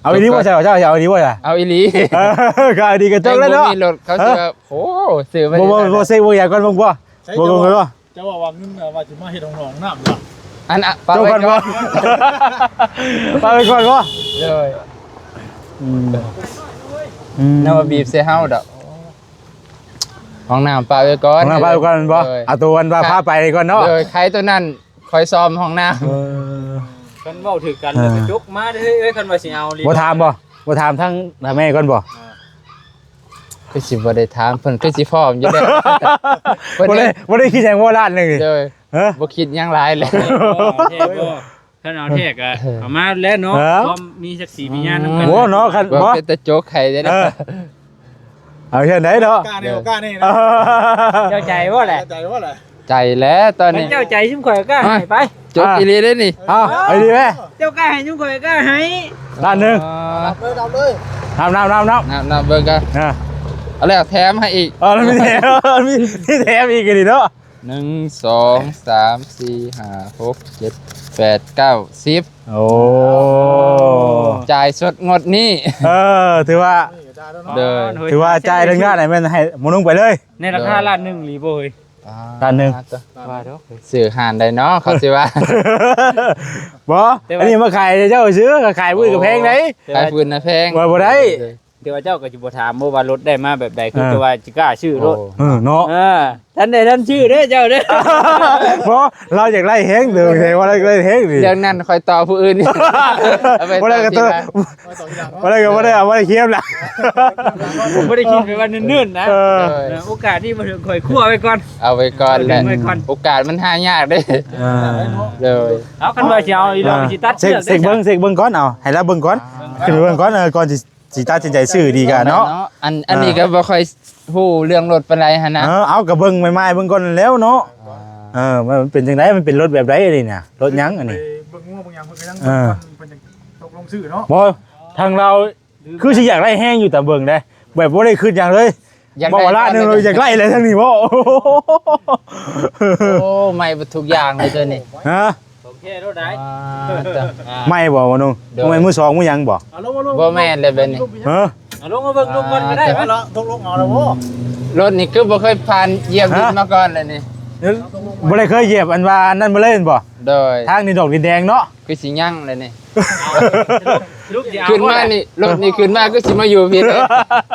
ເອົາອີ່ຫຼີບໍ່? ເຈົ້າ ເຈົ້າເອົາອີ່ຫຼີບໍ່ລະ? ເອົາອີ່ຫຼີ. ເອີ ກໍເອົາອີ່ຫຼີກໍຈົກແລ້ວເນາະ. ບໍ່ມີລົດ ເຂົາຊິວ່າ ເອີ ໂອ້ ຊື້ໄວ້ ບໍ່ ບໍ່ ບໍ່ເຊັກເບິ່ງຢາກ່ອນ ເບິ່ງບໍ່? ເບິ່ງກ່ອນບໍ່? ເຈົ້າວ່າ ວ່າເງິນ ວ່າຊິມາເຮັດຫ້ອງນ້ຳລະ ອັນ ອະ ຝາກໄວ້ກ່ອນ ຝາກໄວ້ກ່ອນບໍ່? ໂດຍ ອືມ ອືມ ແນວວ່າບີບໃສ່ເຮົາດອກ. ຫ້ອງນ້ຳຝາກໄວ້ກ່ອນ ຫ້ອງນ້ຳຝາກໄວ້ກ່ອນແມ່ນບໍ່? ໂດຍ ເອົາໂຕອັນວ່າພາໄປກ່ອນເນາະ. ໂດຍ ຂາຍໂຕນັ້ນ ຂ້ອຍຊອມຫ້ອງນ້ຳ. ເອີ ຄັນເວົ້າຖືກກັນແລ້ວກໍຈົກມາເດີ້ເອີຍ ຄັນວ່າຊິເອົາອີ່ຫຼີ. ບໍ່ຖາມບໍ່? ບໍ່ຖາມທາງ ທາງແມ່ກ່ອນບໍ່? ອ່າ ຄືຊິບໍ່ໄດ້ຖາມ ເພິ່ນຄືຊິພ້ອມຢູ່ແລ້ວ. ເພິ່ນ ບໍ່ໄດ້ ບໍ່ໄດ້ຄິດຫຍັງບໍ່ລ້ານໜຶ່ງນີ້? ໂດຍ ຮະ? ບໍ່ຄິດຫຍັງຫຼາຍແລ້ວ. ໂອເຄບໍ່? ຄັນເອົາແທ້ກໍເອົາມາແລ້ວເນາະ. ເອີ ພ້ອມມີສັກສີພະຍານນຳກັນ. ໂອ້ເນາະ ຄັນ ເວົ້າ ບໍ່ ເປັນຕາໂຈກໄຂ່ເດ້. ເອີ ເອົາເທື່ອໃດເນາະ ກ້າແນ່ ກ້າແນ່ນະ. ເຈົ້າໃຈບໍ່ແຫຼະ? ເຈົ້າໃຈບໍ່ແຫຼະ? ໃຈແລ້ວຕອນນີ້. ເຈົ້າໃຈຊຸມຂ້ອຍກໍໃຫ້ໄປ. ຈົກອີ່ຫຼີເດ້ນີ້. ເອົາ ເອົາອີ່ຫຼີແມະ. ເຈົ້າກ້າໃຫ້ຊຸມຂ້ອຍກໍໃຫ້ ລ້ານໜຶ່ງ. ນັບເລີຍ ນັບເລີຍ. ນັບ ນັບ ນັບ ນັບ ນັບເບິ່ງກ່ອນ. ເອົາແລ້ວແຖມໃຫ້ອີກ. ເອີ ມີແຖມ ມີ ມີແຖມອີກນີ້ເນາະ. ໜຶ່ງ ສອງ ສາມ ສີ່ ຫ້າ ຫົກ ເຈັດ ແປດ ເກົ້າ ສິບ. ໂອ້ ຈ່າຍສົດງົດນີ້. ເອີ ຖືວ່າ ໂດຍ ຖືວ່າຈ່າຍທາງດ້ານໃຫ້ແມ່ນໃຫ້ໝໍນຸ່ງໄປເລີຍ ໃນລາຄາ ໂດຍ ລ້ານໜຶ່ງອີ່ຫຼີບໍ່ເຮີ້ຍ? ອ່າ ລ້ານໜຶ່ງ ວ່າດອກ ຊື້ຮ້ານໃດເນາະ ເຂົາຊິວ່າ. ບໍ່ ແຕ່ວ່າ ອັນນີ້ມາຂາຍໃຫ້ເຈົ້າຊື່ ຂາຍຜູ້ອື່ນກໍແພງໃດ໋. ອໍ ຂາຍຜູ້ອື່ນນະແພງ ວ່າບໍ່ໄດ້. ໂດຍ ແຕ່ວ່າເຈົ້າກໍຊິບໍ່ຖາມບໍ່ວ່າລົດໄດ້ມາແບບໃດ ຄື ເອີ ແຕ່ວ່າຊິກ້າຊື້ໂລດ. ເອີເນາະ. ເອີ ທັນໄດ້ທັນຊື້ເດ້ເຈົ້າເດ້. ບໍ່ ລາວຢາກໄດ້ແຮງເດີ ແຕ່ວ່າລາວຢາກໄດ້ແຮງນີ້ ເລື່ອງນັ້ນຂ້ອຍຕໍ່ຜູ້ອື່ນ. ບໍ່ໄດ້ກໍຕໍ່ ບໍ່ໄດ້ກໍບໍ່ໄດ້ ເອົາໄວ້ຄຽມລະ. ບໍ່ໄດ້ຄິດໄປວ່າເນີນໆນະ. ເອີ ໂອກາດນີ້ມາເຖິງ ຂ້ອຍຄົວໄວ້ກ່ອນ ເອົາໄວ້ກ່ອນແຫຼະ. ໂອກາດມັນຫາຍາກເດ້. ອ່າ ໂດຍ ເອົາ ຄັນວ່າຊິເອົາອີ່ດອກ ອ່າ ຊິຕັດເຊືອກ ເຊັກເບິ່ງ ເຊັກເບິ່ງກ່ອນ ເອົາໃຫ້ລາວເບິ່ງກ່ອນ ອ່າ ຂຶ້ນໄປເບິ່ງກ່ອນ ເອີ ກ່ອນຊິ ຊິຕັດສິນໃຈຊື້ດີກວ່າເນາະ. ອັນ ອັນນີ້ກໍບໍ່ຄ່ອຍຮູ້ເລື່ອງລົດປານໃດຫັ້ນນະ. ເອີ ເອົາ ກໍເບິ່ງໃໝ່ໆເບິ່ງກ່ອນແລ້ວເນາະ. ອ່າ ເອີ ມັນເປັນຈັ່ງໃດ ມັນເປັນລົດແບບໃດນີ້ນະ ລົດຫຍັງອັນນີ້? ໄປເບິ່ງງົວເບິ່ງຫຍັງ ເພິ່ນກໍຍັງ ເອີ ເພິ່ນ ເພິ່ນຍັງຕົກລົງຊື້ເນາະ. ບໍ່ ທາງລາວຄືຊິຢາກໄດ້ແຮງຢູ່ ຕາເບິ່ງເດ້ ແບບບໍ່ໄດ້ຄິດຫຍັງເລີຍ. ຢາກໄດ້ ບໍ່ວ່າລ້ານໜຶ່ງ ຢາກໄດ້ແຫຼະທາງນີ້ບໍ່? ໂອ້ ໃໝ່ເບິດທຸກຢ່າງເລີຍຕົວນີ້. ຮະ? ຂອງແທ້ໂລດໄດ໋. ອ່າ ໃໝ່ບໍ່ ບໍ່ນຸ່ງ? ໂດຍ ບໍ່ແມ່ນມືສອງມືຫຍັງບໍ່? ບໍ່ແມ່ນແລ້ວແບບນີ້. ຮະ? ເອົາລົງມາເບິ່ງ ລົງກ່ອນກໍໄດ້. ເອົາລະ ຕົກລົງເອົາລະບໍ່? ລົດນີ້ຄືບໍ່ເຄີຍຜ່ານຢຽບດິນມາກ່ອນເລີຍນີ້. ບໍ່ໄດ້ເຄີຍຢຽບອັນວ່າອັນນັ້ນມາເລີຍແມ່ນບໍ່? ໂດຍ ທາງດິນດອກດິນແດງເນາະ. ຄືຊິຍັງແລ້ວນີ້. ຂຶ້ນມານີ້ ລົດນີ້ຂຶ້ນມາຄືຊິມາຢູ່ພີ້ເລີຍ.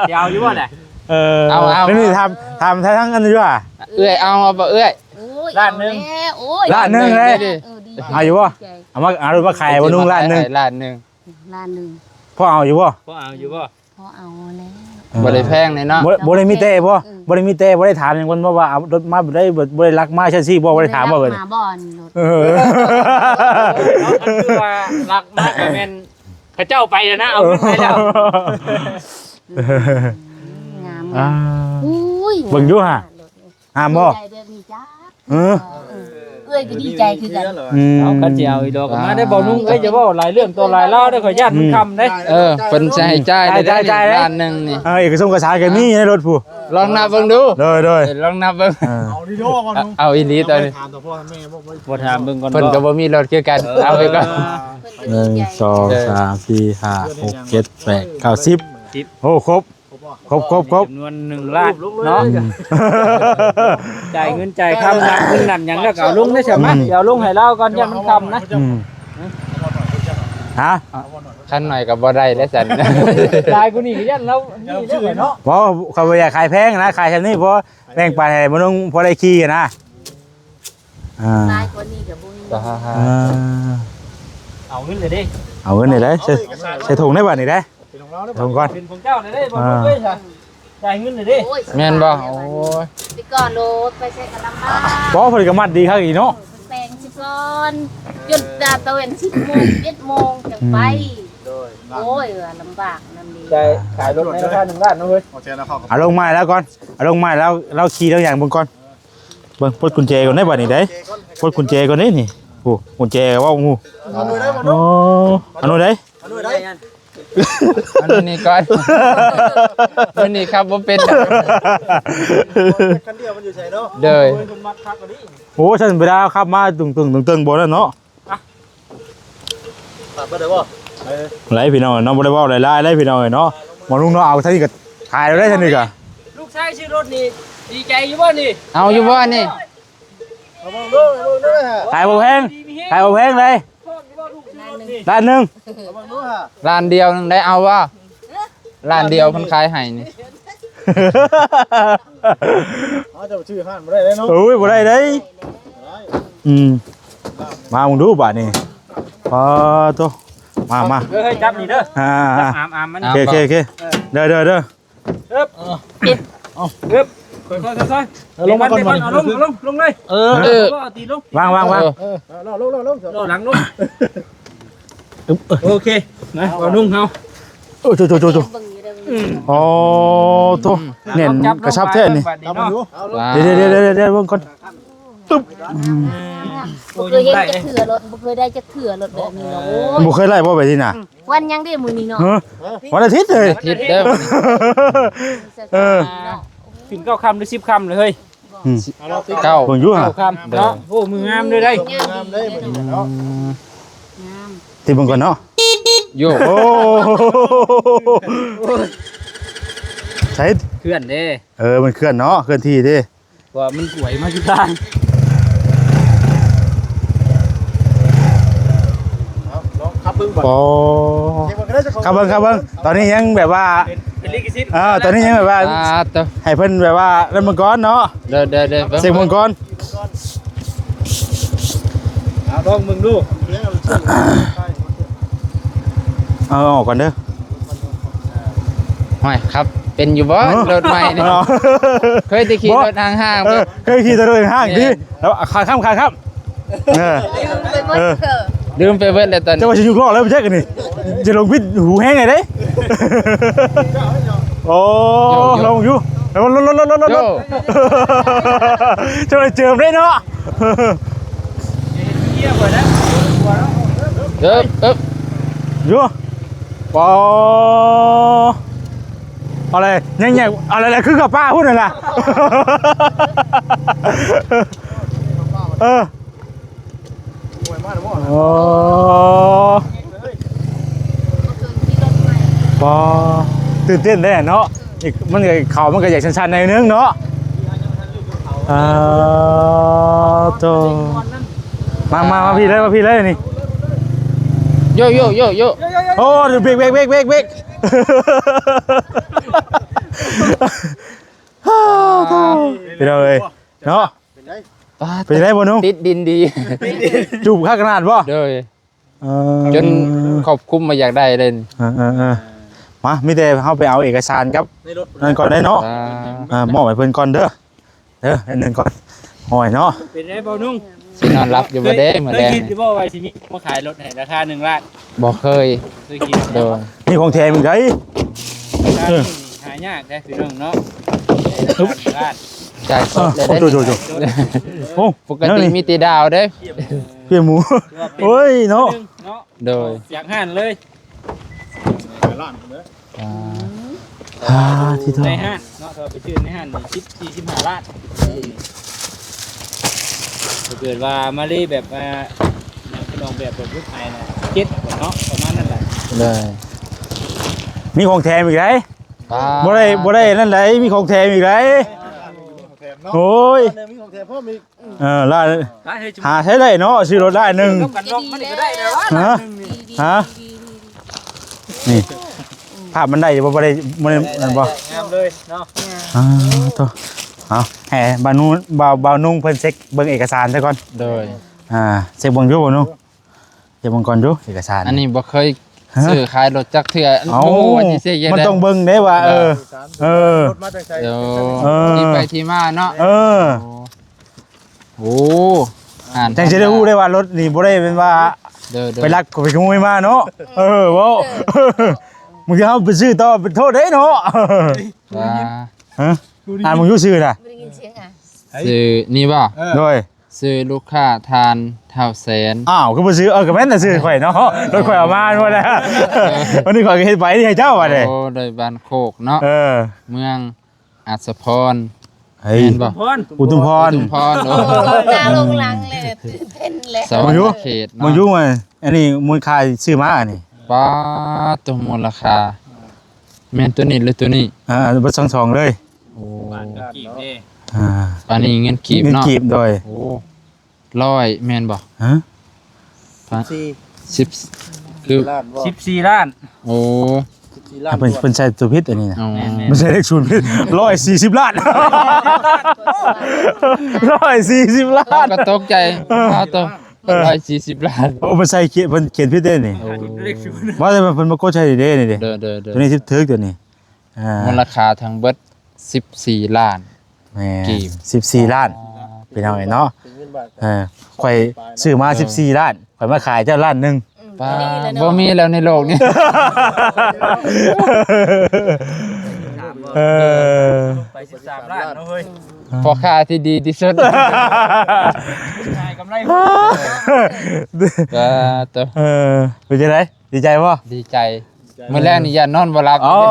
ຊິເອົາຢູ່ບໍ່ແຫຼະ? ເອີ ເອົາ ເອົາ ນີ້ຖາມ ຖາມທາງອັນນີ້ວ່າ ເອື້ອຍເອົາ ເອົາບໍ່ເອື້ອຍ? ໂອ້ຍ ລ້ານໜຶ່ງ. ເອົາແລ້ວ ໂອ້ຍ ລ້ານໜຶ່ງເລີຍ. ເອີ ດີ ເອົາຢູ່ບໍ່? ດີໃຈ ເອົາມາ ເອົາລົດມາຂາຍບໍ່ນຸ່ງ ລ້ານໜຶ່ງ. ລ້ານໜຶ່ງ ພໍເອົາຢູ່ບໍ່? ພໍເອົາຢູ່ບໍ່? ພໍເອົາແລ້ວ. ເອີ ບໍ່ໄດ້ແພງເລີຍເນາະ. ບໍ່ ບໍ່ໄດ້ມີແຕ່ບໍ່? ເອີ ບໍ່ໄດ້ມີແຕ່ ບໍ່ໄດ້ຖາມຫຍັງເພິ່ນບໍ່ວ່າເອົາລົດມາແບບໃດ ບໍ່ ບໍ່ໄດ້ລັກມາຊັ້ນຊີ້ບໍ່? ບໍ່ໄດ້ຖາມບໍ່ເພິ່ນ? ມາບ່ອນລົດ. ເອີ ເອົາ ຄັນຄືວ່າລັກມາກໍແມ່ນເຂົາເຈົ້າໄປແລ້ວນະ ເອົາເງິນໄປແລ້ວ. ງາມ ອ່າ ງາມ. ໂອ້ຍ ເບິ່ງຢູ່ຫາ ງາມບໍ່? ດີໃຈແບບນີ້ຈ້າ. ເອີ ເອີ ເອື້ອຍກໍດີໃຈຄືກັນ. ອືມ ເອົາ ຄັນຊິເອົາອີ່ດອກກໍມາໄດ້ ອ່າ ບໍ່ນຸ່ງເອີຍ ຢ່າເວົ້າຫຼາຍເລື່ອງຕໍ່ຫຼາຍລາວເດີ້ ຂ້ອຍຢ້ານມັນຄຳເດ້. ອືມ ເອີ ເພິ່ນຈະໃຫ້ຈ່າຍ ຈ່າຍ ໄດ້ ໄດ້ ໄດ້ ລ້ານໜຶ່ງນີ້. ເອີ ເອກະສົນເອກະສານກໍມີໃນລົດພຸ້ນ. ລອງນັບເບິ່ງດູ. ໂດຍ ໂດຍ ເອີ ລອງນັບເບິ່ງ. ເອີ ເອົາ ເອົາອີ່ຫຼີຕົວນີ້. ຖາມຕໍ່ພໍ່ແມ່ບໍ່? ບໍ່ຖາມເບິ່ງກ່ອນ. ເພິ່ນກໍບໍ່ມີລົດຄືກັນ. ເອີ ເອົາໄວ້ກ່ອນ. ເອີ ໜຶ່ງ ສອງ ສາມ ສີ່ ຫ້າ ຫົກ ເຈັດ ແປດ ເກົ້າ ສິບ ສິບ. ໂອ້ ຄົບ ຄົບ ຄົບ ຄົບ ຈຳນວນໜຶ່ງລ້ານເນາະ. ອືມ ຈ່າຍເງິນຈ່າຍຄຳ ນັບເງິນນັບຫຍັງແລ້ວກໍເອົາລົງເດ້ຊະ. ອືມ ມາ ຊິເອົາລົງໃຫ້ລາວກ່ອນ ຢ້ານມັນຄ່ຳນະ. ອືມ ຮະ? ຄັນໜ້ອຍກໍບໍ່ໄດ້ແລ້ວຊັ້ນ. ຫຼາຍກວ່ານີ້ກໍຢ້ານລາວນີ້ແລ້ວເນາະ. ບໍ່ ຂ້ອຍບໍ່ຢາກຂາຍແພງນະ ຂາຍສ່ຳນີ້ ພໍແບ່ງປັນໃຫ້ໝໍນຸ່ງພໍໄດ້ຂີ່ນະ. ອ່າ ຫຼາຍກວ່ານີ້ກໍບໍ່ມີ. ອ່າ ເອົາເງິນເລີຍເດ້. ເອົາເງິນເລີຍເດ້. ໃສ່ ໃສ່ຖົງໄດ້ບາດນີ້ເດ້. ໃສ່ຖົງກ່ອນ. ເປັນຂອງເຈົ້າເລີຍເດ້ ບໍ່ ອ່າ ເລີຍຊະ. ຈ່າຍເງິນເລີຍເດ້. ໂອ້ຍ ແມ່ນບໍ່? ໂອ້ຍ ໄປກ່ອນໂລດ ໄປໃສກໍລຳບາກ. ບໍ່ ເພິ່ນກໍມັດດີຄັກອີກເນາະ. ແປງຊິກ່ອນ ຈົນຕາຕະເວັນສິບໂມງ ເຈັດໂມງຈັ່ງໄປ. ອືມ ໂດຍ ໂອ້ຍ ວ່າລຳບາກນຳນີ້. ໄດ້ຂາຍລົດໃນລາຄາໜຶ່ງລ້ານເນາະເຮີ້ຍ. ເອົາລົງມາໃຫ້ລາວກ່ອນ ເອົາລົງມາໃຫ້ລາວ ລາວຂີ່ລາວຫຍັງເບິ່ງກ່ອນ. ເບິ່ງ ປົດກຸນແຈກ່ອນໄດ້ບາດນີ້ໄດ໋. ປົດກຸນແຈກ່ອນເດ້ນີ້. ໂອ້ ກຸນແຈກໍເວົ້າ ໂອ້ ເອົາໜ່ວຍໃດ ເອົາໜ່ວຍໃດ. ເອົາໜ່ວຍໃດ. ອັນນີ້ກ່ອນ ມື້ນີ້ຂັບບໍ່ເປັນດອກ ຄັນດຽວມັນຢູ່ໃສເນາະ ໂດຍ ໂອ້ ຊັ້ນເວລາຂັບມາຕຶງໆ ຕຶງໆ ບໍ່ນັ້ນເນາະ ອ່ະ ໄຫຼພີ່ນ້ອງເນາະ ບໍ່ໄດ້ເວົ້າຫຼາຍໆ ໄຫຼພີ່ນ້ອງເນາະ ໝໍລຸງເນາະ ເອົາທາງນີ້ກໍຖ່າຍແລ້ວໄດ໋ ທາງນີ້ກໍ ລູກຊາຍຊື້ລົດນີ້ ດີໃຈຢູ່ບໍ່ນີ້ ເອົາຢູ່ບໍ່ນີ້ ຂາຍບໍ່ແພງ ຂາຍບໍ່ແພງເລີຍ ລ້ານໜຶ່ງ ລ້ານດຽວໜຶ່ງໄດ້ເອົາບໍ່ ລ້ານດຽວເພິ່ນຂາຍໃຫ້ນີ້ ເຮົາຈະໄປຊື້ຮ້ານບໍ່ໄດ້ເດ້ເນາະ ໂອ້ຍ ບໍ່ໄດ້ເດ້ ອືມ ມາເບິ່ງດູບາດນີ້ ປາໂຕ ມາ ມາ ເອີ ເອີ ຈັບນີ້ເດີ ອ່າ ຈັບອາມ ອາມມັນ ໂອເຄ ໂອເຄ ໂອເຄ ເດີ ເດີ ເດີ ເອີບ ເອີບ ເອີບ ຄ່ອຍໆ ຄ່ອຍໆ ເອີ ລົງມາກ່ອນ ເອົາລົງ ເອົາລົງ ລົງເລີຍ ເອີ ເອີ ເອົາຕີນລົງ ວາງ ວາງ ວາງ ເອີ ເອີ ລໍ ລໍ ລໍ ລໍ ລໍ ຫຼັງລົງ ໂອເຄ ມາ ເອົາລຸງເຮົາ ໂອ້ ໂຕ ໂຕ ໂຕ ໂຕ ອືມ ອໍ ໂຕ ແໜ້ນກະຊັບແທ້ນີ້ ຈັບລົງໄປເບິ່ງບາດນີ້ເນາະ ເດີ ເດີ ເດີ ເບິ່ງກ່ອນ ຕຶບ ອືມ ບໍ່ເຄີຍເຫັນຈັກເທື່ອລົດ ບໍ່ເຄີຍໄດ້ຈັກເທື່ອລົດແບບນີ້ເນາະ ໂອ້ຍ ບໍ່ເຄີຍໄດ້ບໍ່ແບບນີ້ນະ ວັນຫຍັງເດ້ມື້ນີ້ເນາະ ຮະ ວັນອາທິດເລີຍ ອາທິດເດີ ເອີ ຂຶ້ນເກົ້າຄ່ຳຫຼືສິບຄ່ຳເລີຍເຮີ້ຍ ອືມ ເກົ້າ ເບິ່ງຢູ່ຫະ ເກົ້າຄ່ຳເນາະ ໂອ້ ມື້ງາມເລີຍໄດ໋ ງາມເດ້ມື້ນີ້ເນາະ ອືມ ງາມ ຕິດເບິ່ງກ່ອນເນາະ ໂຢ ໂອ້ ໃສ ເຄື່ອນເດ້ ເອີ ມັນເຄື່ອນເນາະ ເຄື່ອນທີ່ເດ້ ວ່າມັນສວຍມາຢູ່ທາງ ເອົາ ລອງຂັບເບິ່ງບັດ ໂອ້ ເຊັກເບິ່ງກໍໄດ້ ເຈົ້າຂອງ ຂັບເບິ່ງ ຂັບເບິ່ງ ຕອນນີ້ຍັງແບບວ່າ ເປັນ ເປັນລິຂະສິດ ເອີ ຕອນນີ້ຍັງແບບວ່າ ອ່າ ໂຕ ໃຫ້ເພິ່ນແບບວ່ານັ້ນເບິ່ງກ່ອນເນາະ ເດີ ເດີ ເດີ ເບິ່ງ ເຊັກເບິ່ງກ່ອນ ເອົາ ລອງເບິ່ງດູ ເອົາອອກກ່ອນເດີ ຫ້ອຍ ຂັບເປັນຢູ່ບໍ່ ຮະ ລົດໃໝ່ນີ້ ເອີ ເຄີຍແຕ່ຂີ່ ບໍ່ ລົດຫ້າງໆ ເອີ ເຄີຍຂີ່ແຕ່ລົດຫ້າງໆ ແມ່ນ ຕິ ແລ້ວຂາຄ້ຳ ຂາຄ້ຳ ເອີ ເອີ ລືມໄປເບິດແລ້ວຕອນນີ້ ເຈົ້າວ່າຊິຍົກລໍ້ແລ້ວບໍ່ຈັກອັນນີ້ ຈະລົງພິດຫູແຮງໃດເດ້ ໂອ້ ໂຍ ໂຍ ລອງຢູ່ ລະວັງ ລົດ ລົດ ລົດ ໂຍ ເຈົ້າໄດ້ເຈີມເດ້ເນາະ ເອີບ ເອີບ ຢູ່ ປາ ເອົາແຫຼະ ຍັງ ຍັງ ເອົາແຫຼະ ຄືກັບປ້າພຸ້ນຫັ້ນນະ ເອີ ໂອ້ ປາ ຕື່ນເຕັ້ນແດ່ເນາະ ມັນກໍ ເຂົາມັນກໍຢາກສັ່ນໆ ໜ້ອຍໜຶ່ງເນາະ ອ່າ ໂຕ ມາ ມາ ມາພີ້ເລີຍ ມາພີ້ເລີຍນີ້ ໂຍ ໂຍ ໂຍ ໂຍ ໂອ້ ເບຣກ ເບຣກ ເບຣກ ເບຣກ ພີ່ນ້ອງເອີຍເນາະ ເປັນໄດ ເປັນໄດບໍ່ໜຸ່ມ ຕິດດິນດີ ຈູບຄັກຂະໜາດບໍ່ ໂດຍ ເອີ ຈົນຄອບຄຸມບໍ່ຢາກໄດ້ເລີຍ ເອີໆໆ ມາ ມີແຕ່ເຮົາໄປເອົາເອກະສານກັບ ໃນລົດ ນັ້ນກ່ອນໄດ້ເນາະ ອ່າ ອ່າ ມອບໃຫ້ເພິ່ນກ່ອນເດີ ເດີ ອັນໜຶ່ງກ່ອນ ຫ້ອຍເນາະ ເປັນໄດບໍ່ໜຸ່ມ ຊິນອນຫຼັບຢູ່ບໍ່ເດ້ມື້ແລງ ເຄີຍຄິດຢູ່ບໍ່ວ່າຊິມີມາຂາຍລົດໃຫ້ລາຄາໜຶ່ງລ້ານ ບໍ່ເຄີຍ ເຄີຍຄິດ ໂດຍ ມີຂອງແຖມອີກໃດ ລາຄານີ້ຫາຍາກເດ້ພີ່ນ້ອງເນາະ ລ້ານ ຈ່າຍສົດເລີຍເດ້ ໂອ້ ໂອ້ ໂອ້ ໂອ້ ໂອ້ ປົກກະຕິມີແຕ່ດາວເດ້ ເປັນໝູ ໂອ້ຍເນາະ ໂດຍ ຈາກຮ້ານເລີຍ ອ່າ ອ່າ ທີ່ເທົ່າ ໃນຮ້ານເນາະ ຖ້າໄປຊື້ໃນຮ້ານນີ້ ສິບ ສີ່ ສິບຫ້າລ້ານ ຖ້າເກີດວ່າມາເລແບບວ່າ ອອກແບບລົດໄຖນະ ເຈັດ ເນາະ ປະມານນັ້ນແຫຼະ ໄດ້ ມີຂອງແຖມອີກໃດ໋ ອ່າ ບໍ່ໄດ້ ບໍ່ໄດ້ນັ້ນໃດ໋ ມີຂອງແຖມອີກໃດ໋ ຂອງແຖມເນາະ ໂອ້ຍ ມີຂອງແຖມພ້ອມອີກ ເອີ ລະ ຫາໃຊ້ໄດ້ເນາະ ຊື້ລົດລ້ານໜຶ່ງ ຮະ ຮະ ນີ້ ພາບມັນໄດ້ບໍ່ ບໍ່ໄດ້ ບໍ່ໄດ້ ນັ້ນບໍ່ ງາມເລີຍເນາະ ອ່າ ໂຕ ເອົາ ໃຫ້ບ່າວນຸ່ງ ບ່າວ ບ່າວນຸ່ງເພິ່ນເຊັກເບິ່ງເອກະສານຊະກ່ອນ ໂດຍ ອ່າ ເຊັກເບິ່ງຢູ່ບ່າວນຸ່ງ ເກັບມັນກ່ອນຢູ່ ເອກະສານ ອັນນີ້ບໍ່ເຄີຍ ຮະ ຊື້ຂາຍລົດຈັກເທື່ອ ເອົ້າ ບໍ່ຮູ້ວ່າຊິເຊັກຈັ່ງໃດ ມັນຕ້ອງເບິ່ງເດ້ວ່າ ເອີ ເອີ ລົດມາແຕ່ໃສ ເອີ ທີ່ໄປທີ່ມາເນາະ ເອີ ໂອ້ ຈັ່ງຊິໄດ້ຮູ້ໄດ້ວ່າລົດນີ້ບໍ່ໄດ້ແມ່ນວ່າ ເດີ ໄປລັກໄປຂະໂມຍມາເນາະ ເອີ ເວົ້າ ບາງທີເຮົາໄປຊື້ຕໍ່ເປັນໂທດເດ້ເນາະ ວ່າ ຮະ ອ່ານມຶງຢູ່ຊື່ນະ ບໍ່ໄດ້ຍິນສຽງອ່ະ ຊື່ນີ້ບໍ່ ໂດຍ ຊື່ລູກຄ້າທ່ານທ້າວແສນ. ອ້າວ ຄືບໍ່ຊື່? ເອີ ກໍແມ່ນແຕ່ຊື່ຂ້ອຍເນາະ ລົດຂ້ອຍເອົາມາໝົດແລ້ວ. ເອີ ວັນນີ້ຂ້ອຍກໍເຮັດໃບນີ້ໃຫ້ເຈົ້າບັດນີ້. ໂອ້ ໂດຍບ້ານໂຄກເນາະ. ເອີ ເມືອງອັດສະພອນ. ເຮີ້ຍ ແມ່ນບໍ່? ອຸທຸມພອນ ອຸທຸມພອນ. ໂອ້ ໜ້າລົງຫຼັງເລີຍ ຕື່ນເຕັ້ນເລີຍ. ສະຫວັນນະເຂດເນາະ. ເບິ່ງຢູ່ ເບິ່ງຢູ່ ອັນນີ້ມູນຄ່າຊື້ມາອັນນີ້. ປາດໂຕ ມູນລະຄ່າ ແມ່ນໂຕນີ້ ຫຼື ໂຕນີ້? ອ່າ ເບິດທັງສອງເລີຍ. ໂອ້ ບາດເງິນກີບເດ້. ອ່າ ອັນນີ້ເງິນກີບເນາະ. ເງິນກີບ ໂດຍ. ໂອ້ ຮ້ອຍແມ່ນບໍ່? ຮະ? ສິບສີ່ ສິບ ຄື ສິບສີ່ລ້ານບໍ່? ສິບສີ່ລ້ານ. ໂອ້ ສິບສີ່ລ້ານ. ເພິ່ນ ເພິ່ນໃສ່ຕົວຜິດອັນນີ້ນະ. ອໍ ແມ່ນໆ ເພິ່ນໃສ່ເລກສູນຜິດ. ຮ້ອຍສີ່ສິບລ້ານ ຮ້ອຍສີ່ສິບລ້ານ. ເຮົາກໍຕົກໃຈ ເອີ ເອົາຕົວ ເອີ ຮ້ອຍສີ່ສິບລ້ານ. ໂອ້ ເພິ່ນໃສ່ຂຽນ ເພິ່ນຂຽນຜິດເດ້ນີ້. ໂອ້ ວ່າແຕ່ເພິ່ນມາກົດໃສ່ເດ້ນີ້ເດ້. ໂດຍໆໆ ຕົວນີ້ຖືກຕົວນີ້. ອ່າ ມູນລະຄ່າທັງເບິດສິບສີ່ລ້ານ. ແມ່ນ ກີບ ສິບສີ່ລ້ານ. ອ່າ ພີ່ນ້ອງເອີຍເນາະ. ເປັນເງິນບາດ ເອີ ຂ້ອຍຊື້ມາສິບສີ່ລ້ານ ຂ້ອຍມາຂາຍເຈົ້າລ້ານໜຶ່ງ. ອືມ ປາ ບໍ່ມີແລ້ວໃນໂລກນີ້. ເອີ ໄປສິບສາມລ້ານເນາະເຮີ້ຍ. ພໍ່ຄ້າທີ່ດີທີ່ສຸດ ຂາຍກຳໄລ. ເອີ ເປັນຈັ່ງໃດ? ດີໃຈບໍ່? ດີໃຈ. ມື້ແລງນີ້ຢ້ານນອນບໍ່ຫຼັບ. ເອົາ ເ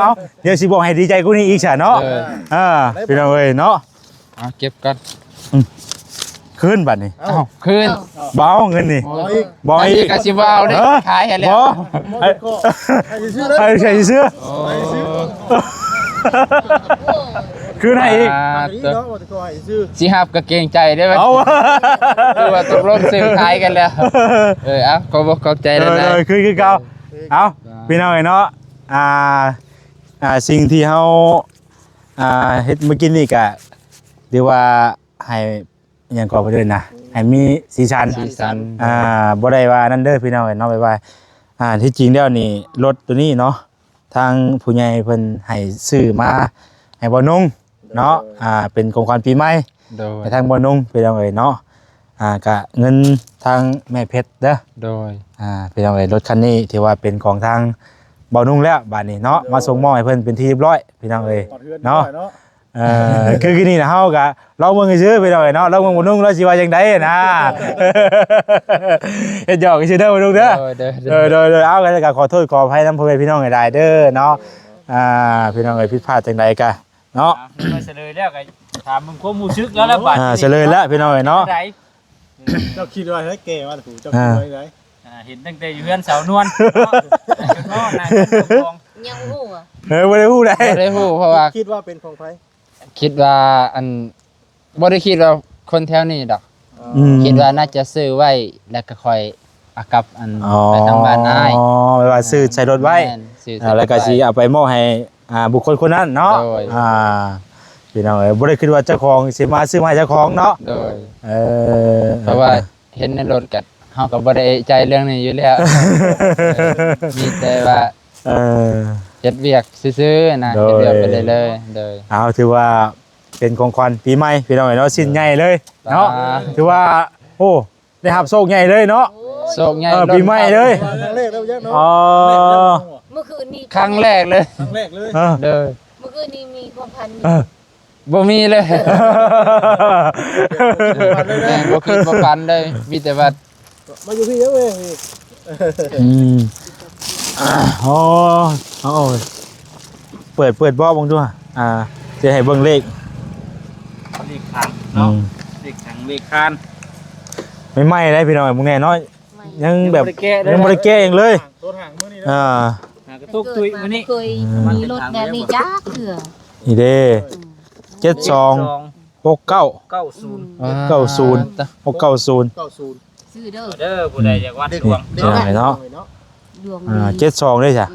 ອົາ ດຽວຊິບອກໃຫ້ດີໃຈກວ່ານີ້ອີກຊະເນາະ. ເອີ ພີ່ນ້ອງເອີຍເນາະ. ເອົາເກັບກ່ອນ. ອືມ ຄືນບັດນີ້. ເອົ້າ ເອົ້າ ຄືນ. ບໍ່ເອົາເງິນນີ້. ໂອ້ຍ ບໍ່ເອົາອີກ. ອັນນີ້ກໍຊິບໍ່ເອົາເດ້. ເອີ ຂາຍໃຫ້ແລ້ວ. ບໍ່ ໃຫ້ ໃຫ້ຊື່ໆ ໃຫ້ຊື່ໆ. ໂອ້ ຄືນໃຫ້ອີກ. ອ່າ ເນາະ ວ່າຈະຂໍໃຫ້ຊື່ ຊິຮັບກໍເກງໃຈເດ້. ເອົາ ຄືວ່າຕົກລົງຊື້ຂາຍກັນແລ້ວ. ເອີ ເອົາ ຂອບອົກຂອບໃຈຫຼາຍໆ. ເອີ ຄື ຄືເກົ່າ. ເອົາ ພີ່ນ້ອງເອີຍເນາະ. ອ່າ ອ່າ ສິ່ງທີ່ເຮົາ ອ່າ ເຮັດມື້ກີ້ນີ້ກະຖືວ່າໃຫ້ ຫຍັງກໍເພິ່ນເອີ້ນນະ ໃຫ້ມີສີສັນ ສີສັນ. ອ່າ ບໍ່ໄດ້ວ່ານັ້ນເດີພີ່ນ້ອງເອີຍເນາະ. ແບບວ່າ ອ່າ ທີ່ຈິງແລ້ວນີ້ ລົດໂຕນີ້ເນາະ ທາງຜູ້ໃຫຍ່ເພິ່ນໃຫ້ຊື້ມາໃຫ້ບ່າວນຸ່ງເນາະ. ໂດຍ ອ່າ ເປັນຂອງຂວັນປີໃໝ່. ໂດຍ ໃຫ້ທາງບ່າວນຸ່ງພີ່ນ້ອງເອີຍເນາະ. ອ່າ ກະເງິນທາງແມ່ເພັດເດີ. ໂດຍ ອ່າ ພີ່ນ້ອງເອີຍ ລົດຄັນນີ້ຖືວ່າເປັນຂອງທາງບ່າວນຸ່ງແລ້ວບາດນີ້ເນາະ. ໂດຍ ມາສົ່ງມອບໃຫ້ເພິ່ນເປັນທີ່ຮຽບຮ້ອຍພີ່ນ້ອງເອີຍເນາະ. ເອີ ຄື ຄືນີ້ນະ ເຮົາກະລອງເບິ່ງຊື່ໆ ພີ່ນ້ອງເອີຍເນາະ. ລອງເບິ່ງບ່າວນຸ່ງລາວຊິວ່າຈັ່ງໃດນະ. ເຮັດຫຍອກຊື່ໆເດີບ່າວນຸ່ງເດີ. ໂດຍ ໂດຍ ໂດຍ. ເອົາ ກໍ ກໍຂໍໂທດຂໍອະໄພນຳພໍ່ແມ່ພີ່ນ້ອງຫຼາຍໆເດີເນາະ. ອ່າ ພີ່ນ້ອງເອີຍ ຜິດພາດຈັ່ງໃດກະເນາະ. ອ່າ ເສະເລີຍແລ້ວກໍຖາມເບິ່ງຄວາມຮູ້ສຶກລາວແລ້ວບາດ. ອ່າ ເສະເລີຍແລ້ວພີ່ນ້ອງເອີຍເນາະ. ເຈົ້າຄິດວ່າໃດແກ່ມາຜູ້ ເຈົ້າຄິດວ່າໃດ? ອ່າ ເຫັນຕັ້ງແຕ່ຢູ່ເຮືອນສາວນວນເນາະ ເນາະ ນາຍຂອງ ຍັງບໍ່ຮູ້ອະ. ເອີ ບໍ່ໄດ້ຮູ້ໃດ ບໍ່ໄດ້ຮູ້ ເພາະວ່າ ຄິດວ່າເປັນຂອງໃຜ? ຄິດວ່າ ອັນ ບໍ່ໄດ້ຄິດວ່າຄົນແຖວນີ້ດອກ. ອືມ ຄິດວ່າໜ້າຈະຊື້ໄວ້ ແລ້ວກໍຄ່ອຍເອົາກັບ ອັນ ອໍ ໄປທາງບ້ານອ້າຍ. ແບບວ່າຊື້ໃສ່ລົດໄວ້. ແມ່ນ ຊື້ໃສ່ ອ່າ ລົດໄວ້ ແລ້ວກໍຊິເອົາໄປມອບໃຫ້ ອ່າ ບຸກຄົນຄົນນັ້ນເນາະ. ໂດຍ ອ່າ ພີ່ນ້ອງເອີຍ ບໍ່ໄດ້ຄິດວ່າເຈົ້າຂອງຊິມາຊື້ມາໃຫ້ເຈົ້າຂອງເນາະ. ໂດຍ ເອີ ເພາະວ່າເຫັນໃນລົດກໍ ເຮົາກໍບໍ່ໄດ້ເອະໃຈເລື່ອງນີ້ຢູ່ແລ້ວ. ມີແຕ່ວ່າ ເອີ ເຮັດວຽກຊື່ໆນະ. ໂດຍ ເຮັດວຽກໄປເລື້ອຍໆ. ໂດຍ ເອົາ ຖືວ່າເປັນຂອງຂວັນປີໃໝ່ພີ່ນ້ອງເອີຍເນາະ. ໂດຍ ຊິ້ນໃຫຍ່ເລີຍເນາະ. ອ່າ ຖືວ່າ ໂອ້ ໄດ້ຮັບໂຊກໃຫຍ່ເລີຍເນາະ. ໂຊກໃຫຍ່ ເອີ ປີໃໝ່ເລີຍ. ຄັ້ງແລກແລ້ວຍັງເນາະ. ອໍ ເມື່ອຄືນນີ້ ຄັ້ງແລກເລີຍ ຄັ້ງແລກເລີຍ. ເອີ ໂດຍ ເມື່ອຄືນນີ້ມີຄວາມຝັນ. ເອີ ບໍ່ມີເລີຍ. ແມ່ນ ບໍ່ຄິດບໍ່ຝັນເລີຍ ມີແຕ່ວ່າ ມາຢູ່ພີ້ເດີ້ເວີຍ. ອືມ ໂອ້ ເອົາ ເປີດ ເປີດເບາະເບິ່ງດູ. ອ່າ ຈະໃຫ້ເບິ່ງເລກ ເລກຂັງເນາະ. ອືມ ເລກຂັງເລກຄານ ໃໝ່ໆເດ້ພີ່ນ້ອງ ເບິ່ງແນ່ເນາະ. ຍັງແບບ ຍັງບໍ່ໄດ້ແກະເລີຍ ຍັງບໍ່ໄດ້ແກະຫຍັງເລີຍ. ໂຕທາງມື້ນີ້ເນາະ. ອ່າ ຫາກະຕຸກຕຸ້ຍມື້ນີ້ ບໍ່ເຄີຍ ອືມ ມີລົດແບບນີ້ຈັກເທື່ອ. ນີ້ເດ້ ອືມ ເຈັດສອງ ຫົກເກົ້າ ເກົ້າສູນ ເກົ້າສູນ ຫົກເກົ້າສູນ ເກົ້າສູນ ຊື້ເດີ ເດີ ຜູ້ໃດຢາກວັດດວງ ນີ້ເນາະ ດວງ ອ່າ ເຈັດສອງເດ້ຊະ.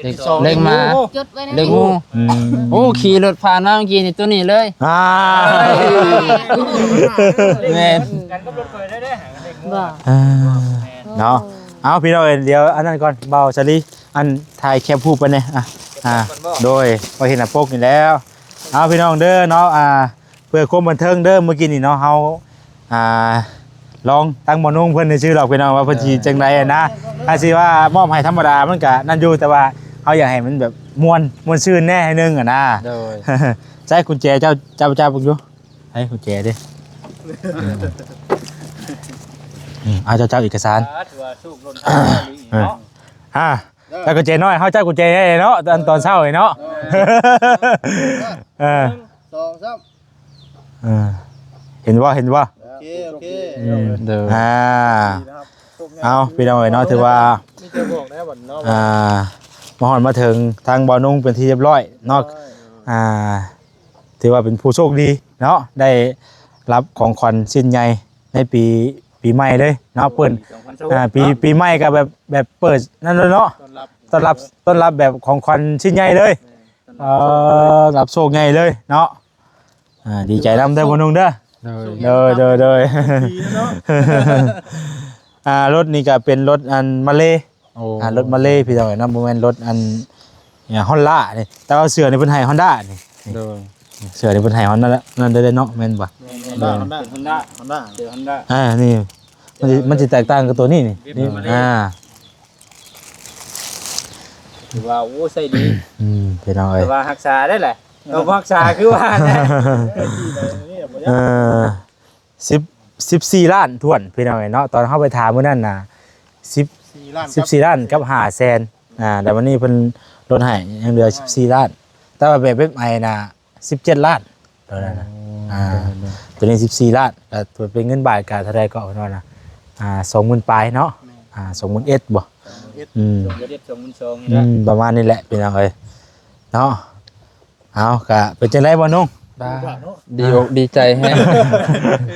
ເລກ ເລກໝາ ຈົດໄວ້ນະ ເລກງູ. ອືມ ໂອ້ ຂີ່ລົດຜ່ານມາເມື່ອກີ້ນີ້ ຕົວນີ້ເລີຍ. ອ່າ ແມ່ນ ກັນກັບລົດຂ້ອຍໄດ້ເດ້ ເລກງູ. ບໍ່ ອ່າ ເນາະ. ເອົາ ພີ່ນ້ອງເອີຍ ດຽວອັນນັ້ນກ່ອນ ບ່າວສາລີ ອັນ ຖ່າຍແຄບຮູບໄປແດ່. ອ່າ ອ່າ ໂດຍ ພໍເຫັນໜ້າປົກນີ້ແລ້ວ. ເອົາ ພີ່ນ້ອງເດີເນາະ ອ່າ ເພື່ອຄວາມບັນເທີງເດີ ມື້ກີ້ນີ້ເນາະ ເຮົາ ອ່າ ລອງຕັ້ງໝໍນຸ່ງເພິ່ນຊື່ໆດອກພີ່ນ້ອງ ວ່າເພິ່ນຊິຈັ່ງໃດນະ. ຖ້າຊິວ່າມອບໃຫ້ທຳມະດາມັນກະນັ້ນຢູ່ ແຕ່ວ່າເຮົາຢາກໃຫ້ມັນແບບມ່ວນ ມ່ວນຊື່ນແດ່ໜ້ອຍໜຶ່ງຫັ້ນນະ. ໂດຍ ໃຊ້ກຸນແຈເຈົ້າ ຈັບ ຈັບເບິ່ງດູ ໃຫ້ກຸນແຈເດ້. ອືມ ອືມ ເອົາ ເຈົ້າເຈົ້າເອກະສານ ອ່າ ຖືວ່າໂຊກລົ້ນທາງເນາະ ອ່າ ເຈົ້າກຸນແຈນ້ອຍ ເຮົາເຈົ້າກຸນແຈໃຫຍ່ເນາະ ຕອນ ຕອນເຊົ້ານີ້ເນາະ ເອີ ເອີ ໜຶ່ງ ສອງ ສາມ ເອີ ເຫັນບໍ່ ເຫັນບໍ່ ໂອເຄ ໂອເຄ ອືມ ເດີ ອ່າ ເອົາ ພີ່ນ້ອງເອີຍເນາະ ຖືວ່າ ມີແຕ່ບອກແລ້ວບັດເນາະ ອ່າ ມາຮອດມາເຖິງທາງບ່າວນຸ່ງເປັນທີ່ຮຽບຮ້ອຍເນາະ ໂດຍ ອ່າ ຖືວ່າເປັນຜູ້ໂຊກດີເນາະ ໄດ້ຮັບຂອງຂວັນຊິ້ນໃຫຍ່ໃນປີ ປີໃໝ່ເລີຍເນາະ ເປີດ ສອງພັນຊາວຫົກ ອ່າ ປີ ເນາະ ປີໃໝ່ກໍແບບ ແບບເປີດນັ້ນເລີຍເນາະ ຕ້ອນຮັບ ຕ້ອນຮັບ ຕ້ອນຮັບແບບຂອງຂວັນຊິ້ນໃຫຍ່ເລີຍ ແມ່ນ ເອີ ຮັບໂຊກໃຫຍ່ເລີຍເນາະ ອ່າ ດີໃຈນຳເດີພໍ່ນຸ່ງເດີ ໂດຍ ໂດຍ ໂດຍ ໂດຍ ດີເນາະ ອ່າ ລົດນີ້ກໍເປັນລົດອັນມາເລ ໂອ້ ອ່າ ລົດມາເລພີ່ນ້ອງເອີຍເນາະ ບໍ່ແມ່ນລົດອັນ ຮອນດ້ານີ້ ແຕ່ວ່າເສື້ອນີ້ເພິ່ນໃຫ້ຮອນດ້ານີ້ ໂດຍ ເສື້ອນີ້ເພິ່ນໃຫ້ຮອນດ້ານັ້ນໄດ້ເນາະ ແມ່ນບໍ່ ແມ່ນ ຮອນດ້າ ຮອນດ້າ ຮອນດ້າ ເສື້ອຮອນດ້າ ອ່າ ນີ້ ມັນຊິ ມັນຊິແຕກຕ່າງກັບຕົວນີ້ນີ້ ນີ້ ມາເລ ອ່າ ຖືວ່າ ໂອ້ ໃຊ້ດີ ອືມ ພີ່ນ້ອງເອີຍ ແຕ່ວ່າຮັກສາໄດ້ແຫຼະ ຕ້ອງຮັກສາຄືວ່າແຫຼະ ເອີ ສິບ ສິບສີ່ລ້ານຖ້ວນພີ່ນ້ອງເອີຍເນາະ ຕອນເຮົາໄປຖາມມື້ນັ້ນນະ ສິບ ສິບສີ່ລ້ານກັບຫ້າແສນ ອ່າ ແລ້ວວັນນີ້ເພິ່ນລົດໃຫ້ຍັງເຫຼືອສິບສີ່ລ້ານ ແຕ່ວ່າແບບເວັບໄອນະສິບເຈັດລ້ານ ໂຕນັ້ນນະ ໂອ້ ອ່າ ໂຕນີ້ສິບສີ່ລ້ານ ກໍເປັນເງິນບາດກໍເທົ່າໃດກໍເພິ່ນວ່ານະ ອ່າ ສອງໝື່ນປາຍເນາະ ແມ່ນ ອ່າ ສອງໝື່ນເອັດບໍ່ ສອງໝື່ນເອັດ ອືມ ສອງໝື່ນເອັດ ສອງໝື່ນສອງນີ້ແຫຼະ ອືມ ປະມານນີ້ແຫຼະພີ່ນ້ອງເອີຍເນາະ ເອົາ ກະເປັນຈັ່ງໃດບ່າວນຸ່ງ ດີອົກດີໃຈແຮງ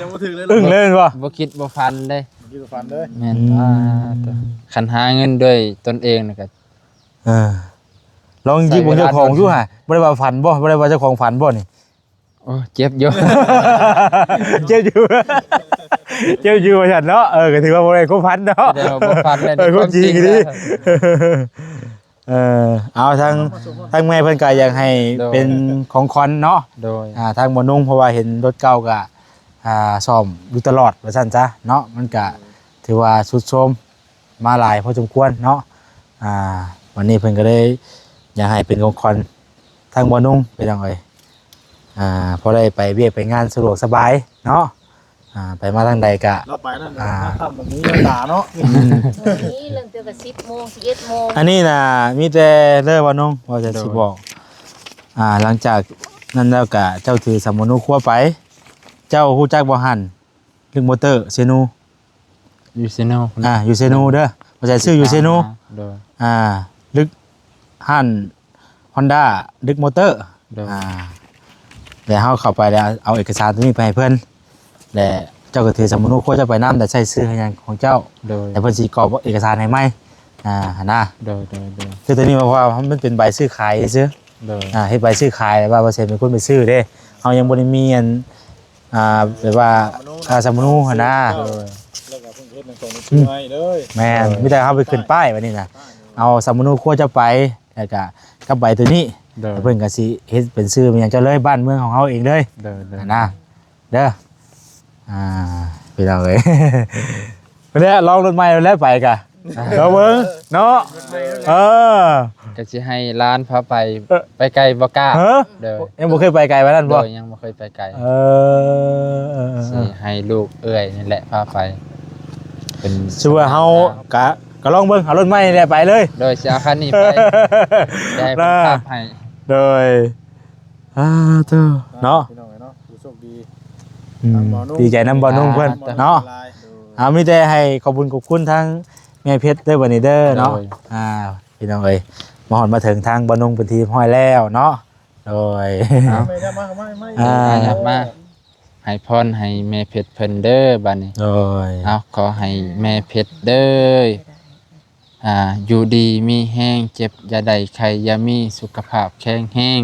ຍັງບໍ່ຖືກເລີຍ ອຶ້ງເລີຍແມ່ນບໍ່ ບໍ່ຄິດບໍ່ຝັນເດ້ ບໍ່ຄິດບໍ່ຝັນເລີຍ ແມ່ນ ອືມ ອ່າ ຄັນຫາເງິນດ້ວຍຕົນເອງນີ້ກະ ເອີ ລອງຍິບເບິ່ງເຈົ້າຂອງຢູ່ຫາ ບໍ່ໄດ້ວ່າຝັນບໍ່ ບໍ່ໄດ້ວ່າເຈົ້າຂອງຝັນບໍ່ນີ້ ໂອ້ ເຈັບຢູ່ ເຈັບຢູ່ ເຈັບຢູ່ວ່າຊັ້ນເນາະ ເອີ ກໍຖືວ່າບໍ່ແມ່ນຄວາມຝັນເນາະ ແຕ່ວ່າບໍ່ຝັນແລ້ວ ເອີ ຄວາມຈິງອີ່ຫຼີ ເອີ ເອົາ ທາງ ທາງແມ່ເພິ່ນກໍຢາກໃຫ້ ໂດຍ ເປັນຂອງຂວັນເນາະ ໂດຍ ອ່າ ທາງບ່າວນຸ່ງ ເພາະວ່າເຫັນລົດເກົ່າກໍ ອ່າ ສ້ອມຢູ່ຕະຫຼອດວ່າຊັ້ນຊະເນາະ ມັນກໍຖືວ່າຊຸດໂຊມມາຫຼາຍພໍສົມຄວນເນາະ ອ່າ ວັນນີ້ເພິ່ນກໍເລີຍຢາກໃຫ້ເປັນຂອງຂວັນທາງບ່າວນຸ່ງ ພີ່ນ້ອງເອີຍ ອ່າ ພໍໄດ້ໄປວຽກໄປງານສະດວກສະບາຍເນາະ ອ່າ ໄປມາທາງໃດກະ ເຮົາໄປນັ້ນ ອ່າ ຄ່ຳບໍ່ມີເວລາເນາະ ອືມ ນີ້ເລີ່ມແຕ່ສິບໂມງ ສິບເອັດໂມງ ອັນນີ້ນະ ມີແຕ່ເດີບ່າວນຸ່ງ ວ່າຈະ ໂດຍ ຊິບອກ ອ່າ ຫຼັງຈາກນັ້ນແລ້ວກະເຈົ້າຖືສຳມະໂນຄົວໄປ ເຈົ້າຮູ້ຈັກບໍ່ຫັ້ນ ລຶກມໍເຕີ ເຊໂນ ຢູ່ເຊໂນພຸ້ນ ອ່າ ຢູ່ເຊໂນເດີ ບໍ່ໃສ່ຊື່ຢູ່ເຊໂນ ໂດຍ ອ່າ ລຶກ ຮ້ານ ຮອນດ້າ ດຶກມໍເຕີ ໂດຍ ອ່າ ແລ້ວເຮົາເຂົ້າໄປແລ້ວເອົາເອກະສານຕົວນີ້ໄປໃຫ້ເພິ່ນ ແລ້ວເຈົ້າກໍຖືສຳມະໂນຄົວເຈົ້າໄປນຳ ແລ້ວໃສ່ຊື່ໃຫ້ຫຍັງຂອງເຈົ້າ ໂດຍ ແລ້ວເພິ່ນຊິກອກເອກະສານໃຫ້ໃໝ່ ອ່າ ຫັ້ນນະ ໂດຍ ໂດຍ ໂດຍ ຄືຕົວນີ້ໝາຍຄວາມວ່າມັນເປັນໃບຊື້ຂາຍຊື່ ໂດຍ ອ່າ ເຮັດໃບຊື້ຂາຍ ແລ້ວວ່າບໍ່ແມ່ນເປັນຄົນໄປຊື້ເດ້ ເຮົາຍັງບໍ່ໄດ້ມີອັນ ອ່າ ແບບວ່າ ສຳມະໂນ ອ່າ ສຳມະໂນຫັ້ນນະ ໂດຍ ແລ້ວກໍເພິ່ນເຮັດໜັງສືໃຫ້ເລີຍ ແມ່ນ ໂດຍ ມີແຕ່ເຮົາໄປຂຶ້ນປ້າຍບັດນີ້ນະ ປ້າຍ ເອົາສຳມະໂນຄົວເຈົ້າໄປ ແລ້ວກໍກັບໃບໂຕນີ້ ໂດຍ ແລ້ວເພິ່ນກໍຊິເຮັດເປັນຊື່ເປັນຫຍັງເຈົ້າເລີຍ ບ້ານເມືອງຂອງເຮົາເອງເລີຍ ໂດຍ ໂດຍ ຫັ້ນນະ ເດີ ອ່າ ພີ່ນ້ອງເອີຍ ເພິ່ນແຫຼະ ລອງລົດໃໝ່ແລ້ວໄປກະ ລອງເບິ່ງເນາະ ເອີ ກໍຊິໃຫ້ຫຼານພາໄປ ເອີ ໄປໄກບໍ່ກ້າ ເອີ ໂດຍ ຍັງບໍ່ເຄີຍໄປໄກປານນັ້ນບໍ່ ໂດຍ ຍັງບໍ່ເຄີຍໄປໄກ ເອີ ເອີ ເອີ ຊິໃຫ້ລູກເອື້ອຍນີ້ແຫຼະພາໄປ ເປັນ ຊື່ວ່າເຮົາກະ ກະລອງເບິ່ງ ເອົາລົດໃໝ່ແຫຼະໄປເລີຍ ໂດຍ ຊິເອົາຄັນນີ້ໄປ ໄດ້ເພິ່ນຂັບໃຫ້ ໂດຍ ອ່າ ເດີ ເນາະ ພີ່ນ້ອງເອີຍເນາະ ຜູ້ໂຊກດີ ອືມ ດີໃຈນຳບ່າວນຸ່ງເພິ່ນເນາະ ໂດຍ ອ່າ ມີແຕ່ໃຫ້ຂອບບຸນຂອບຄຸນທາງແມ່ເພັດເດີ ບັດນີ້ເດີເນາະ ໂດຍ ອ່າ ພີ່ນ້ອງເອີຍ ມາຮອດມາເຖິງທາງບ່າວນຸ່ງເປັນທີ່ຮຽບຮ້ອຍແລ້ວເນາະ ໂດຍ ເອົາ ອ່າ ມາ ມາ ໃຫ້ພອນໃຫ້ແມ່ເພັດເພິ່ນເດີ ບັດນີ້ ໂດຍ ເອົາ ຂໍໃຫ້ແມ່ເພັດເດີ ອ່າ ຢູ່ດີມີແຮງ ເຈັບຢ່າໄດ້ ໄຂ້ຢ່າມີ ສຸຂະພາບແຂງແຮງ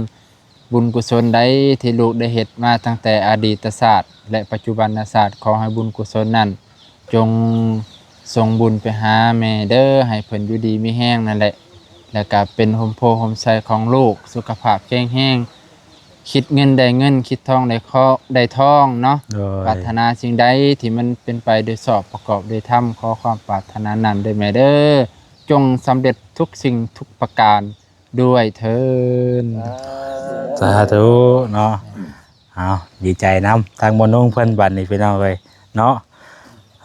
ບຸນກຸສົນໃດທີ່ລູກໄດ້ເຮັດມາຕັ້ງແຕ່ອະດີດຕະຊາດ ແລະ ປັດຈຸບັນນະຊາດ ຂໍໃຫ້ບຸນກຸສົນນັ້ນ ຈົ່ງສົ່ງບຸນໄປຫາແມ່ເດີ ໃຫ້ເພິ່ນຢູ່ດີມີແຮງນັ້ນແຫຼະ ແລ້ວກະເປັນຮົ່ມໂພຮົ່ມໄຊຂອງລູກ ສຸຂະພາບແຂງແຮງ ຄິດເງິນໄດ້ເງິນ ຄິດທອງໄດ້ ໄດ້ທອງເນາະ ໂດຍ ປາດຖະໜາສິ່ງໃດທີ່ມັນເປັນໄປໂດຍຊອບ ປະກອບໂດຍທຳ ຂໍຄວາມປາດຖະໜານັ້ນເດີແມ່ເດີ ຈົ່ງສຳເລັດທຸກສິ່ງທຸກປະການ ດ້ວຍເທີ້ນ ສາທຸເນາະ ເອົາ ດີໃຈນຳທາງໝໍນຸ່ງເພິ່ນບັດນີ້ພີ່ນ້ອງເອີຍເນາະ.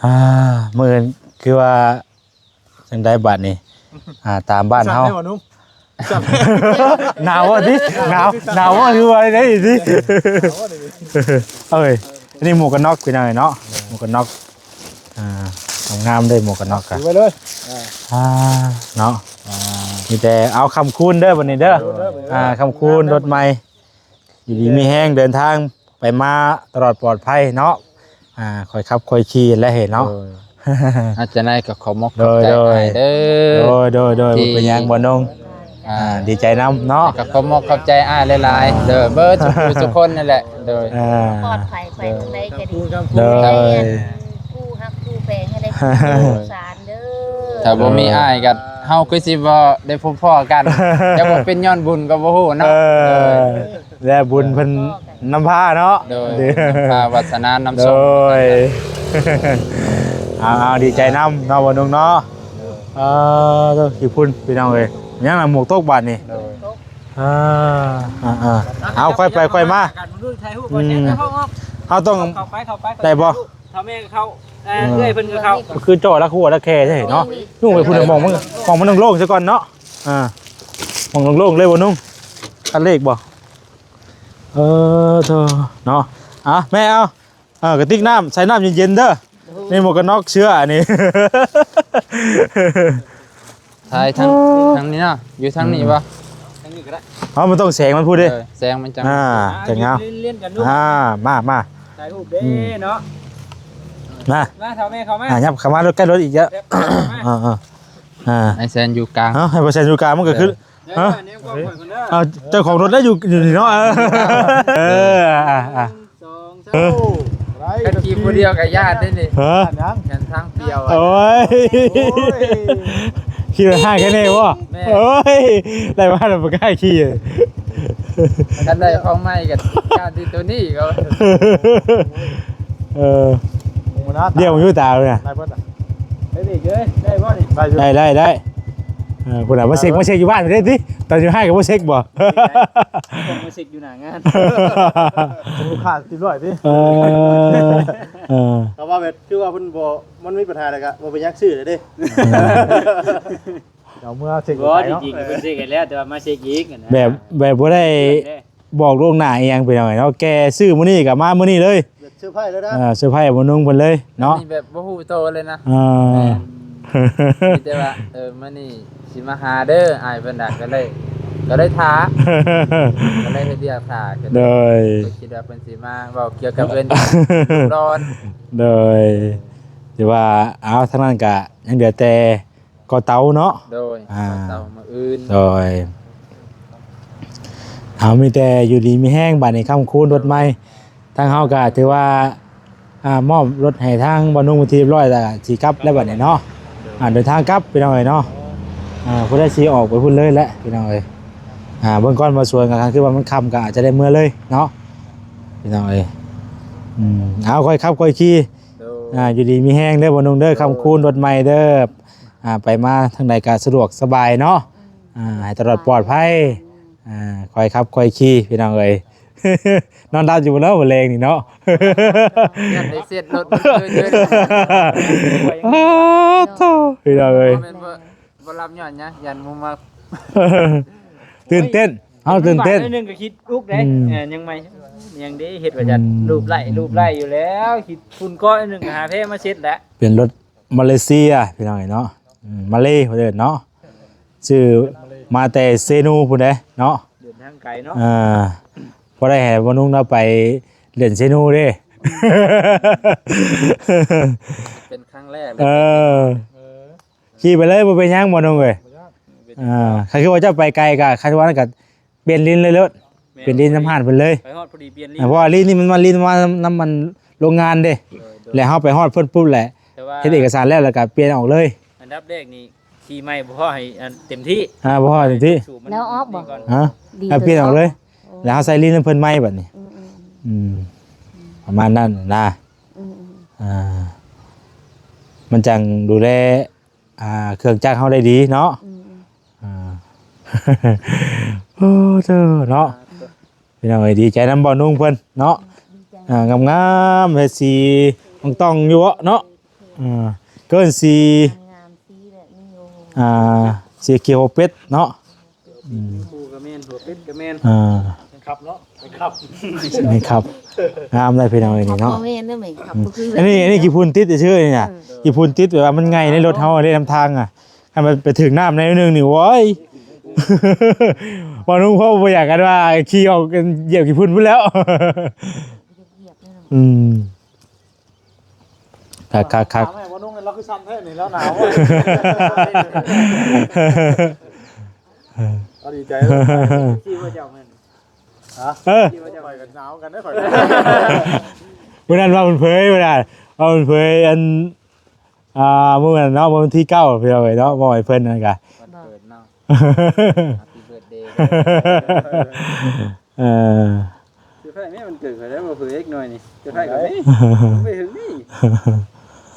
ອ່າ ມື້ອື່ນຄືວ່າຈັ່ງໃດບັດນີ້? ອ່າ ຕາມບ້ານເຮົາ ແມ່ນບໍ່ໜຸ່ມ? ໜາວບໍ່ຕິ? ໜາວ ໜາວບໍ່ ຄືວ່າໄດ້ຕິ? ເອີຍ ອັນນີ້ໝວກກັນນັອກພີ່ນ້ອງເນາະ ໝວກກັນນັອກ ອ່າ ງາມໆເດ້ໝວກກັນນັອກກະ ຖືໄວ້ເລີຍ. ອ່າ ອ່າ ເນາະ ອ່າ ມີແຕ່ເອົາຄຳຄູນເດີບັດນີ້ເດີ. ໂດຍ ໂດຍ ອ່າ ຄຳຄູນລົດໃໝ່ ຢູ່ດີມີແຮງ ເດີນທາງໄປມາຕະຫຼອດປອດໄພເນາະ. ອ່າ ຄ່ອຍຂັບຄ່ອຍຂີ່ແຫຼະເນາະ. ໂດຍ ອາຈານນາຍກໍຂໍມອບຂອບໃຈ ໂດຍ ອ້າຍເດີ. ໂດຍ ໂດຍ ໂດຍ ທີ່ ບໍ່ເປັນຫຍັງ ບໍ່ໜຸ່ງ. ອ່າ ອ່າ ດີໃຈນຳເນາະ ກໍຂໍມອບຂອບໃຈອ້າຍຫຼາຍໆ ອ່າ ເດີ ເບິດທຸກຜູ້ທຸກຄົນນັ້ນແຫຼະ. ໂດຍ ອ່າ ປອດໄພໄປທາງໃດກໍດີ. ໂດຍ ຜູ້ຮັກຜູ້ແພງໃຫ້ໄດ້ ໂດຍ ສານເດີ. ຖ້າບໍ່ມີອ້າຍກໍເຮົາຄືຊິບໍ່ໄດ້ພົບພໍ້ກັນ ຈະບໍ່ເປັນຍ້ອນບຸນກໍບໍ່ຮູ້ເນາະ. ເອີ ໂດຍ ແລະບຸນເພິ່ນນຳພາເນາະ. ໂດຍ ໂດຍ ນຳພາວາສະນານຳໂຊກ. ໂດຍ ເອົາໆ ດີໃຈນຳເນາະ ບໍ່ໜຸ່ງເນາະ. ເອີ ໂຕ ຂີ້ຝຸ່ນພີ່ນ້ອງເອີຍ ຍັງນະໝວກຕົກບາດນີ້. ໂດຍ ອ່າ ອ່າໆ ເອົາ ຄ່ອຍໄປຄ່ອຍມາ. ອືມ ເຮົາຕ້ອງ ເຂົ້າໄປ ເຂົ້າໄປ ໄດ້ບໍ່? ເຂົ້າແມ່ເຂົ້າ ເອີ ເອີ ເອື້ອຍເພິ່ນກໍເຂົ້າ ຄືເຈາະລະຫົວລະແຄແທ້ເນາະ. ນຸ່ງໄປພຸ້ນ ໝ່ອງມັນ ໝ່ອງມັນໂລ່ງໆຊະກ່ອນເນາະ. ອ່າ ໝ່ອງໂລ່ງໆເລີຍບໍ່ນຸ່ງ? ຄັນເລກບໍ່? ເອີ ໂທ້ເນາະ. ອ່ະ ແມ່ເອົາ ເອີ ກະຕິກນ້ຳ ໃສ່ນ້ຳເຢັນໆເດີ. ນີ້ໝວກກັນນັອກເສື້ອອັນນີ້ ຖ່າຍທາງ ທາງນີ້ເນາະ ຢູ່ທາງນີ້ບໍ່? ທາງນີ້ກໍໄດ້. ເອົາ ມັນຕ້ອງແສງມັນພຸ້ນເດ້. ເອີ ແສງມັນຈັ່ງ ອ່າ ຈັ່ງງາມ. ລຽນກັນດູ ອ່າ ມາ ມາ ຖ່າຍຮູບເດ້ເນາະ. ມາ ມາ ເຖົ້າແມ່ເຂົ້າມາ. ອ່າ ຫຍັບເຂົ້າມາລົດ ໃກ້ລົດອີກເດີ. ອ່າໆ ອ່າ ໃຫ້ແຊນຢູ່ກາງ. ເອົາ ໃຫ້ບໍ່ແຊນຢູ່ກາງ ມັນກໍຄື ຮະ? ເອີ ເຈົ້າຂອງລົດໄດ້ຢູ່ ຢູ່ນີ້ເນາະ. ເອີ ເອີ ອ່າ ອ່າ ໜຶ່ງ ສອງ ສາມ ເອີ ໂອ້ ໄດ້ ຄັນຂີ່ຜູ້ດຽວກໍຢ້ານເດ້ນີ້. ຮະ? ຢ້ານຫຍັງ? ຢ້ານທາງປ່ຽວ. ໂອ້ຍ ໂອ້ຍ ຂີ່ລົດຫ້າງແຄ່ນີ້ບໍ່? ແມ່ນ. ໂອ້ຍ ໄດ້ມາແລ້ວບໍ່ກ້າຂີ່. ຄັນໄດ້ຂອງໃໝ່ກໍຢ້ານທີ່ໂຕນີ້ກໍ ເອີ ດຽວຢູ່ຕາເລີຍນະ. ໄດ້ບໍ່? ໄດ້ເລີຍ ໄດ້ບໍ່ນີ້? ໄດ້ ໄດ້ ໄດ້. ເອີ ພຸ້ນນະ ມາເຊັກ ມາເຊັກຢູ່ບ້ານເດ້ຕິ. ຕອນຢູ່ຮ້ານກໍບໍ່ເຊັກບໍ່? ຕ້ອງມາເຊັກຢູ່ໜ້າງານ ລູກຄ້າເຕັມຮ້ອຍຕິ. ເອີ ເອີ ເຂົາວ່າແບບ ຄືວ່າເພິ່ນບໍ່ ມັນມີບັນຫາແລ້ວກໍບໍ່ເປັນຫຍັງ ຊື້ເລີຍເດ້. ເອີ ເອົາເມືອເຊັກ ບໍ່ ໄປເນາະ. ຈິງໆ ເພິ່ນເຊັກໃຫ້ແລ້ວ ແຕ່ວ່າມາເຊັກອີກຫັ້ນນະ. ແບບ ແບບບໍ່ໄດ້ບອກລ່ວງໜ້າອີ່ຫຍັງ ພີ່ນ້ອງເນາະ ແກ່ຊື້ມື້ນີ້ກໍມາມື້ນີ້ເລີຍ. ແບບເຊີໄພເລີຍນະ. ເອີ ເຊີໄພໝໍນຸ່ງເພິ່ນເລີຍເນາະ. ອັນນີ້ແບບບໍ່ຮູ້ໂຕເລີຍນະ. ເອີ ແມ່ນ ມີແຕ່ວ່າ ເອີ ມື້ນີ້ຊິມາຫາເດີ ອ້າຍເພິ່ນດາ ກໍເລີຍ ກໍເລີຍຖ້າ ກໍເລີຍເຮັດວຽກຖ້າ. ໂດຍ ກໍຄິດວ່າເພິ່ນຊິມາເວົ້າກ່ຽວກັບເລື່ອງດອນ. ໂດຍ ແຕ່ວ່າ ເອົາ ທາງນັ້ນກໍຍັງເຫຼືອແຕ່ ກໍເຕົາເນາະ. ໂດຍ ອ່າ ກໍເຕົາມື້ອື່ນ. ໂດຍ ເຮົາມີແຕ່ຢູ່ດີມີແຮງ ບາດນີ້ຄ້ຳຄູນລົດໃໝ່ ທາງເຮົາກໍຖືວ່າ ອ່າ ມອບລົດໃຫ້ທາງບ່າວນຸ່ງເປັນທີ່ຮຽບຮ້ອຍ ແລ້ວກໍຊິກັບແລ້ວບາດນີ້ເນາະ. ອ່າ ເດີນທາງກັບ ພີ່ນ້ອງເອີຍເນາະ. ອ່າ ຜູ້ໃດຊິອອກໄປພຸ້ນເລີຍແຫຼະ ພີ່ນ້ອງເອີຍ. ອ່າ ເບິ່ງກ່ອນວ່າສວນກະ ຄັນຄືວ່າມັນຄ່ຳກໍອາດຈະໄດ້ເມືອເລີຍເນາະ ພີ່ນ້ອງເອີຍ. ອືມ ເອົາ ຄ່ອຍຂັບຄ່ອຍຂີ່. ໂດຍ ອ່າ ຢູ່ດີມີແຮງເດີບ່າວນຸ່ງເດີ ຄ້ຳຄູນລົດໃໝ່ເດີ. ອ່າ ໄປມາທາງໃດກໍສະດວກສະບາຍເນາະ. ອ່າ ໃຫ້ຕະຫຼອດປອດໄພ. ອ່າ ຄ່ອຍຂັບຄ່ອຍຂີ່ ພີ່ນ້ອງເອີຍ. ນອນຫຼັບຢູ່ບໍ່ເນາະມື້ແລງນີ້ເນາະ? ຢ້ານໄດ້ເຊັດລົດເດີ. ອ້າໂທ້ ພີ່ນ້ອງເອີຍ ບໍ່ແມ່ນບໍ່ ບໍ່ຫຼັບຍ້ອນຫຍັງ? ຢ້ານໝູ່ມາ. ຕື່ນເຕັ້ນ ເຮົາຕື່ນເຕັ້ນ. ໜ້ອຍໜຶ່ງກໍຄິດອຸກເດ້. ອືມ ເອີ ຍັງໃໝ່ ຍັງໄດ້ເຮັດວ່າຈະ ອືມ ລູບໄລ່ ລູບໄລ່ຢູ່ແລ້ວ. ຄິດຝຸ່ນກ້ອຍໜຶ່ງກໍຫາແພມາເຊັດແຫຼະ. ເປັນລົດ ມາເລເຊຍ ພີ່ນ້ອງເອີຍເນາະ. ອືມ ມາເລເພິ່ນເອີ້ນເນາະ ຊື່ມາແຕ່ເຊນູພຸ້ນເດ້ເນາະ. ເດີນທາງໄກເນາະ. ເອີ ພໍໄດ້ໃຫ້ບ່າວນຸ່ງເນາະໄປຫຼິ້ນເຊນູເດ້. ເປັນຄັ້ງແລກເລີຍ. ເອີ ເອີ ຂີ່ໄປເລີຍ ບໍ່ເປັນຫຍັງບ່າວນຸ່ງເອີຍ. ບໍ່ຍາກ. ເອີ ຄັນຄືວ່າເຈົ້າໄປໄກກໍ ຄັນວ່ານັ້ນກໍ ປ່ຽນເລນເລີຍໂລດ. ແມ່ນ ປ່ຽນເລນນຳຮ້ານເພິ່ນເລີຍ. ໄປຮອດພໍດີປ່ຽນເລນ. ອ່າ ເພາະວ່າເລນນີ້ມັນມາ ເລນມານຳ ນຳມັນໂລງງານເດ້. ໂດຍ ໂດຍ ແລ້ວເຮົາໄປຮອດເພິ່ນປຸບແຫຼະ ແຕ່ວ່າເຮັດເອກະສານແລ້ວ ແລ້ວກໍປ່ຽນອອກເລີຍ. ອັນດັບແລກນີ້ຂີ່ໃໝ່ບໍ່ພໍໃຫ້ອັນເຕັມທີ່. ອ່າ ບໍ່ພໍໃຫ້ເຕັມທີ່. ແລ້ວອອກບໍ່? ຮະ? ເອົາປ່ຽນອອກເລີຍ. ໂອ້ ແລ້ວເຮົາໃສ່ເລນໃຫ້ເພິ່ນໃໝ່ບັດນີ້. ອືມໆ ອືມ ປະມານນັ້ນນະ. ອືມໆ ອ່າ ມັນຈັ່ງດູແລ ອ່າ ເຄື່ອງຈັກເຮົາໄດ້ດີເນາະ. ອືມໆ ອ່າ ໂອ້ ເດີເນາະ. ພີ່ນ້ອງເອີຍ ດີໃຈນຳບ່າວນຸ່ງເພິ່ນເນາະ ອ່າ ງາມໆ ເຮັດສີອ່ອງຕ່ອງຢູ່ເນາະ ອ່າ ເກີນສີ ງາມໆ ສີແບບນີ້ ໂອ້ ອ່າ ສີຂຽວຫົວເປັດເນາະ ອືມ ໝູກະແມ່ນ ຫົວເປັດກະແມ່ນ ອ່າ ແມ່ນຄັບເນາະ ແມ່ນຄັບ ແມ່ນຄັບ ງາມເລີຍພີ່ນ້ອງເອີຍນີ້ເນາະ ບໍ່ແມ່ນເດີ ແມ່ນຄັບ ອືມ ບໍ່ຄື ອັນນີ້ ອັນນີ້ຂີ້ຝຸ່ນຕິດຊື່ໆ ນີ້ນະ ເອີ ຂີ້ຝຸ່ນຕິດແບບວ່າມັນໄງ່ໃນລົດເຮົາເດ້ ນຳທາງອະ ຄັນມັນໄປຖືກນ້ຳໜ້ອຍໜຶ່ງນີ້ ໂອ້ຍ ບ່າວນຸ່ງເຂົາບໍ່ຢາກກັນວ່າຂີ່ອອກ ຢຽບຂີ້ຝຸ່ນພຸ້ນແລ້ວ ຢຽບໆ ເລີຍເນາະ ອືມ ຄັກໆໆ ຖາມໃຫ້ບ່າວນຸ່ງ ລາວຄືສັ່ນແທ້ນີ້ ລາວໜາວ ລາວດີໃຈ ຂີ່ບໍ່ເຈົ້າແມ່ນ ຮະ ເອີ ຂີ່ບໍ່ເຈົ້າ ຂ້ອຍກໍໜາວກັນເດ້ ຂ້ອຍ ມື້ນັ້ນວ່າເພິ່ນເຜີຍ ມື້ນັ້ນວ່າເພິ່ນເຜີຍ ອັນ ອ່າ ມື້ນັ້ນເນາະ ມື້ວັນທີເກົ້າ ພີ່ນ້ອງເອີຍເນາະ ມອບໃຫ້ເພິ່ນນັ້ນກະ ວັນເກີດເນາະ Happy birthday ເອີ ເຊີໄພແມ່ນວັນເກີດຂ້ອຍແລ້ວ ບໍ່ເຜີຍເລັກນ້ອຍນີ້ ເຊີໄພກໍມີ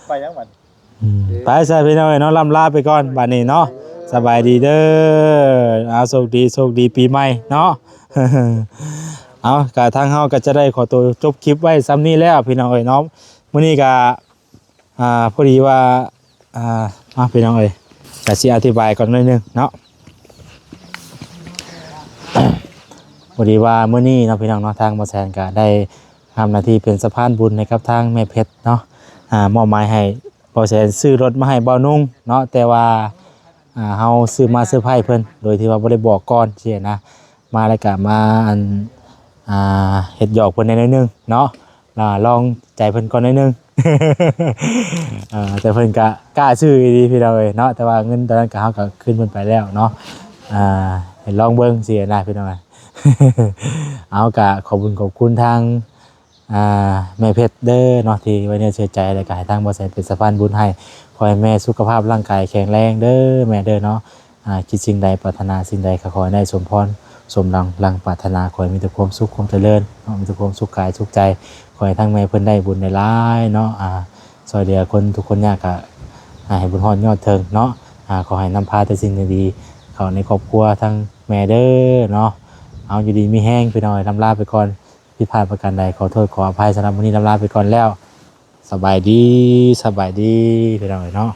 ໄປຫຍັງບັດ ອືມ ໄປຊະພີ່ນ້ອງເອີຍເນາະ ລ່ຳລາໄປກ່ອນບັດນີ້ເນາະ ສະບາຍດີເດີ ເອົາ ໂຊກດີ ໂຊກດີປີໃໝ່ເນາະ ເອົາ ກະທາງເຮົາກໍຈະໄດ້ຂໍຕົວຈົບຄລິບໄວ້ສ່ຳນີ້ແລ້ວ ພີ່ນ້ອງເອີຍເນາະ ມື້ນີ້ກະ ອ່າ ພໍດີວ່າ ອ່າ ເອົາ ພີ່ນ້ອງເອີຍ ກະຊິອະທິບາຍກ່ອນໜ້ອຍໜຶ່ງເນາະ ພໍດີວ່າມື້ນີ້ເນາະ ພີ່ນ້ອງເນາະ ທາງບ່າວແສນກະໄດ້ຮັບໜ້າທີ່ເປັນສະພານບຸນໃຫ້ກັບທາງແມ່ເພັດເນາະ ອ່າ ມອບໝາຍໃຫ້ບ່າວແສນຊື້ລົດມາໃຫ້ບ່າວນຸ່ງເນາະ ແຕ່ວ່າ ອ່າ ເຮົາຊື້ມາເຊີໄພເພິ່ນ ໂດຍທີ່ວ່າບໍ່ໄດ້ບອກກ່ອນຊີ້ນະ ມາແລ້ວກະມາ ອັນ ອ່າ ເຮັດຫຍອກເພິ່ນແດ່ໜ້ອຍໜຶ່ງເນາະ ລະລອງໃຈເພິ່ນກ່ອນໜ້ອຍໜຶ່ງ ເອີ ແຕ່ເພິ່ນກະກ້າຊື້ອີ່ຫຼີພີ່ນ້ອງເອີຍເນາະ ແຕ່ວ່າເງິນຕອນນັ້ນກະ ເຮົາກະຄືນເພິ່ນໄປແລ້ວເນາະ ອ່າ ໃຫ້ລອງເບິ່ງຊີ້ນະພີ່ນ້ອງ ເອົາ ກະຂອບບຸນຂອບຄຸນທາງ ອ່າ ແມ່ເພັດເດີເນາະ ທີ່ໄວ້ເນື້ອເຊື່ອໃຈ ແລ້ວກະໃຫ້ທາງບ່າວແສນເປັນສະພານບຸນໃຫ້ ຂໍໃຫ້ແມ່ສຸຂະພາບຮ່າງກາຍແຂງແຮງເດີແມ່ເດີເນາະ ອ່າ ຄິດສິ່ງໃດປາດຖະໜາສິ່ງໃດ ກໍຂໍໃຫ້ໄດ້ສົມພອນສົມດັ່ງ ດັ່ງປາດຖະໜາ ຂໍໃຫ້ມີແຕ່ຄວາມສຸກຄວາມຈະເລີນເນາະ ມີແຕ່ຄວາມສຸກກາຍສຸກໃຈ ຂໍໃຫ້ທາງແມ່ເພິ່ນໄດ້ບຸນຫຼາຍໆເນາະ ອ່າ ຊ່ວຍເຫຼືອຄົນທຸກຄົນຍາກ ກໍໃຫ້ບຸນຮອດຍອດເທິງເນາະ ອ່າ ຂໍໃຫ້ນຳພາແຕ່ສິ່ງດີໆເຂົ້າໃນຄອບຄົວທາງແມ່ເດີເນາະ ເອົາ ຢູ່ດີມີແຮງພີ່ນ້ອງ ລ່ຳລາໄປກ່ອນ ຜິດພາດປະການໃດ ຂໍໂທດຂໍອະໄພ ສຳລັບມື້ນີ້ລ່ຳລາໄປກ່ອນແລ້ວ ສະບາຍດີ ສະບາຍດີ ພີ່ນ້ອງເອີຍເນາະ.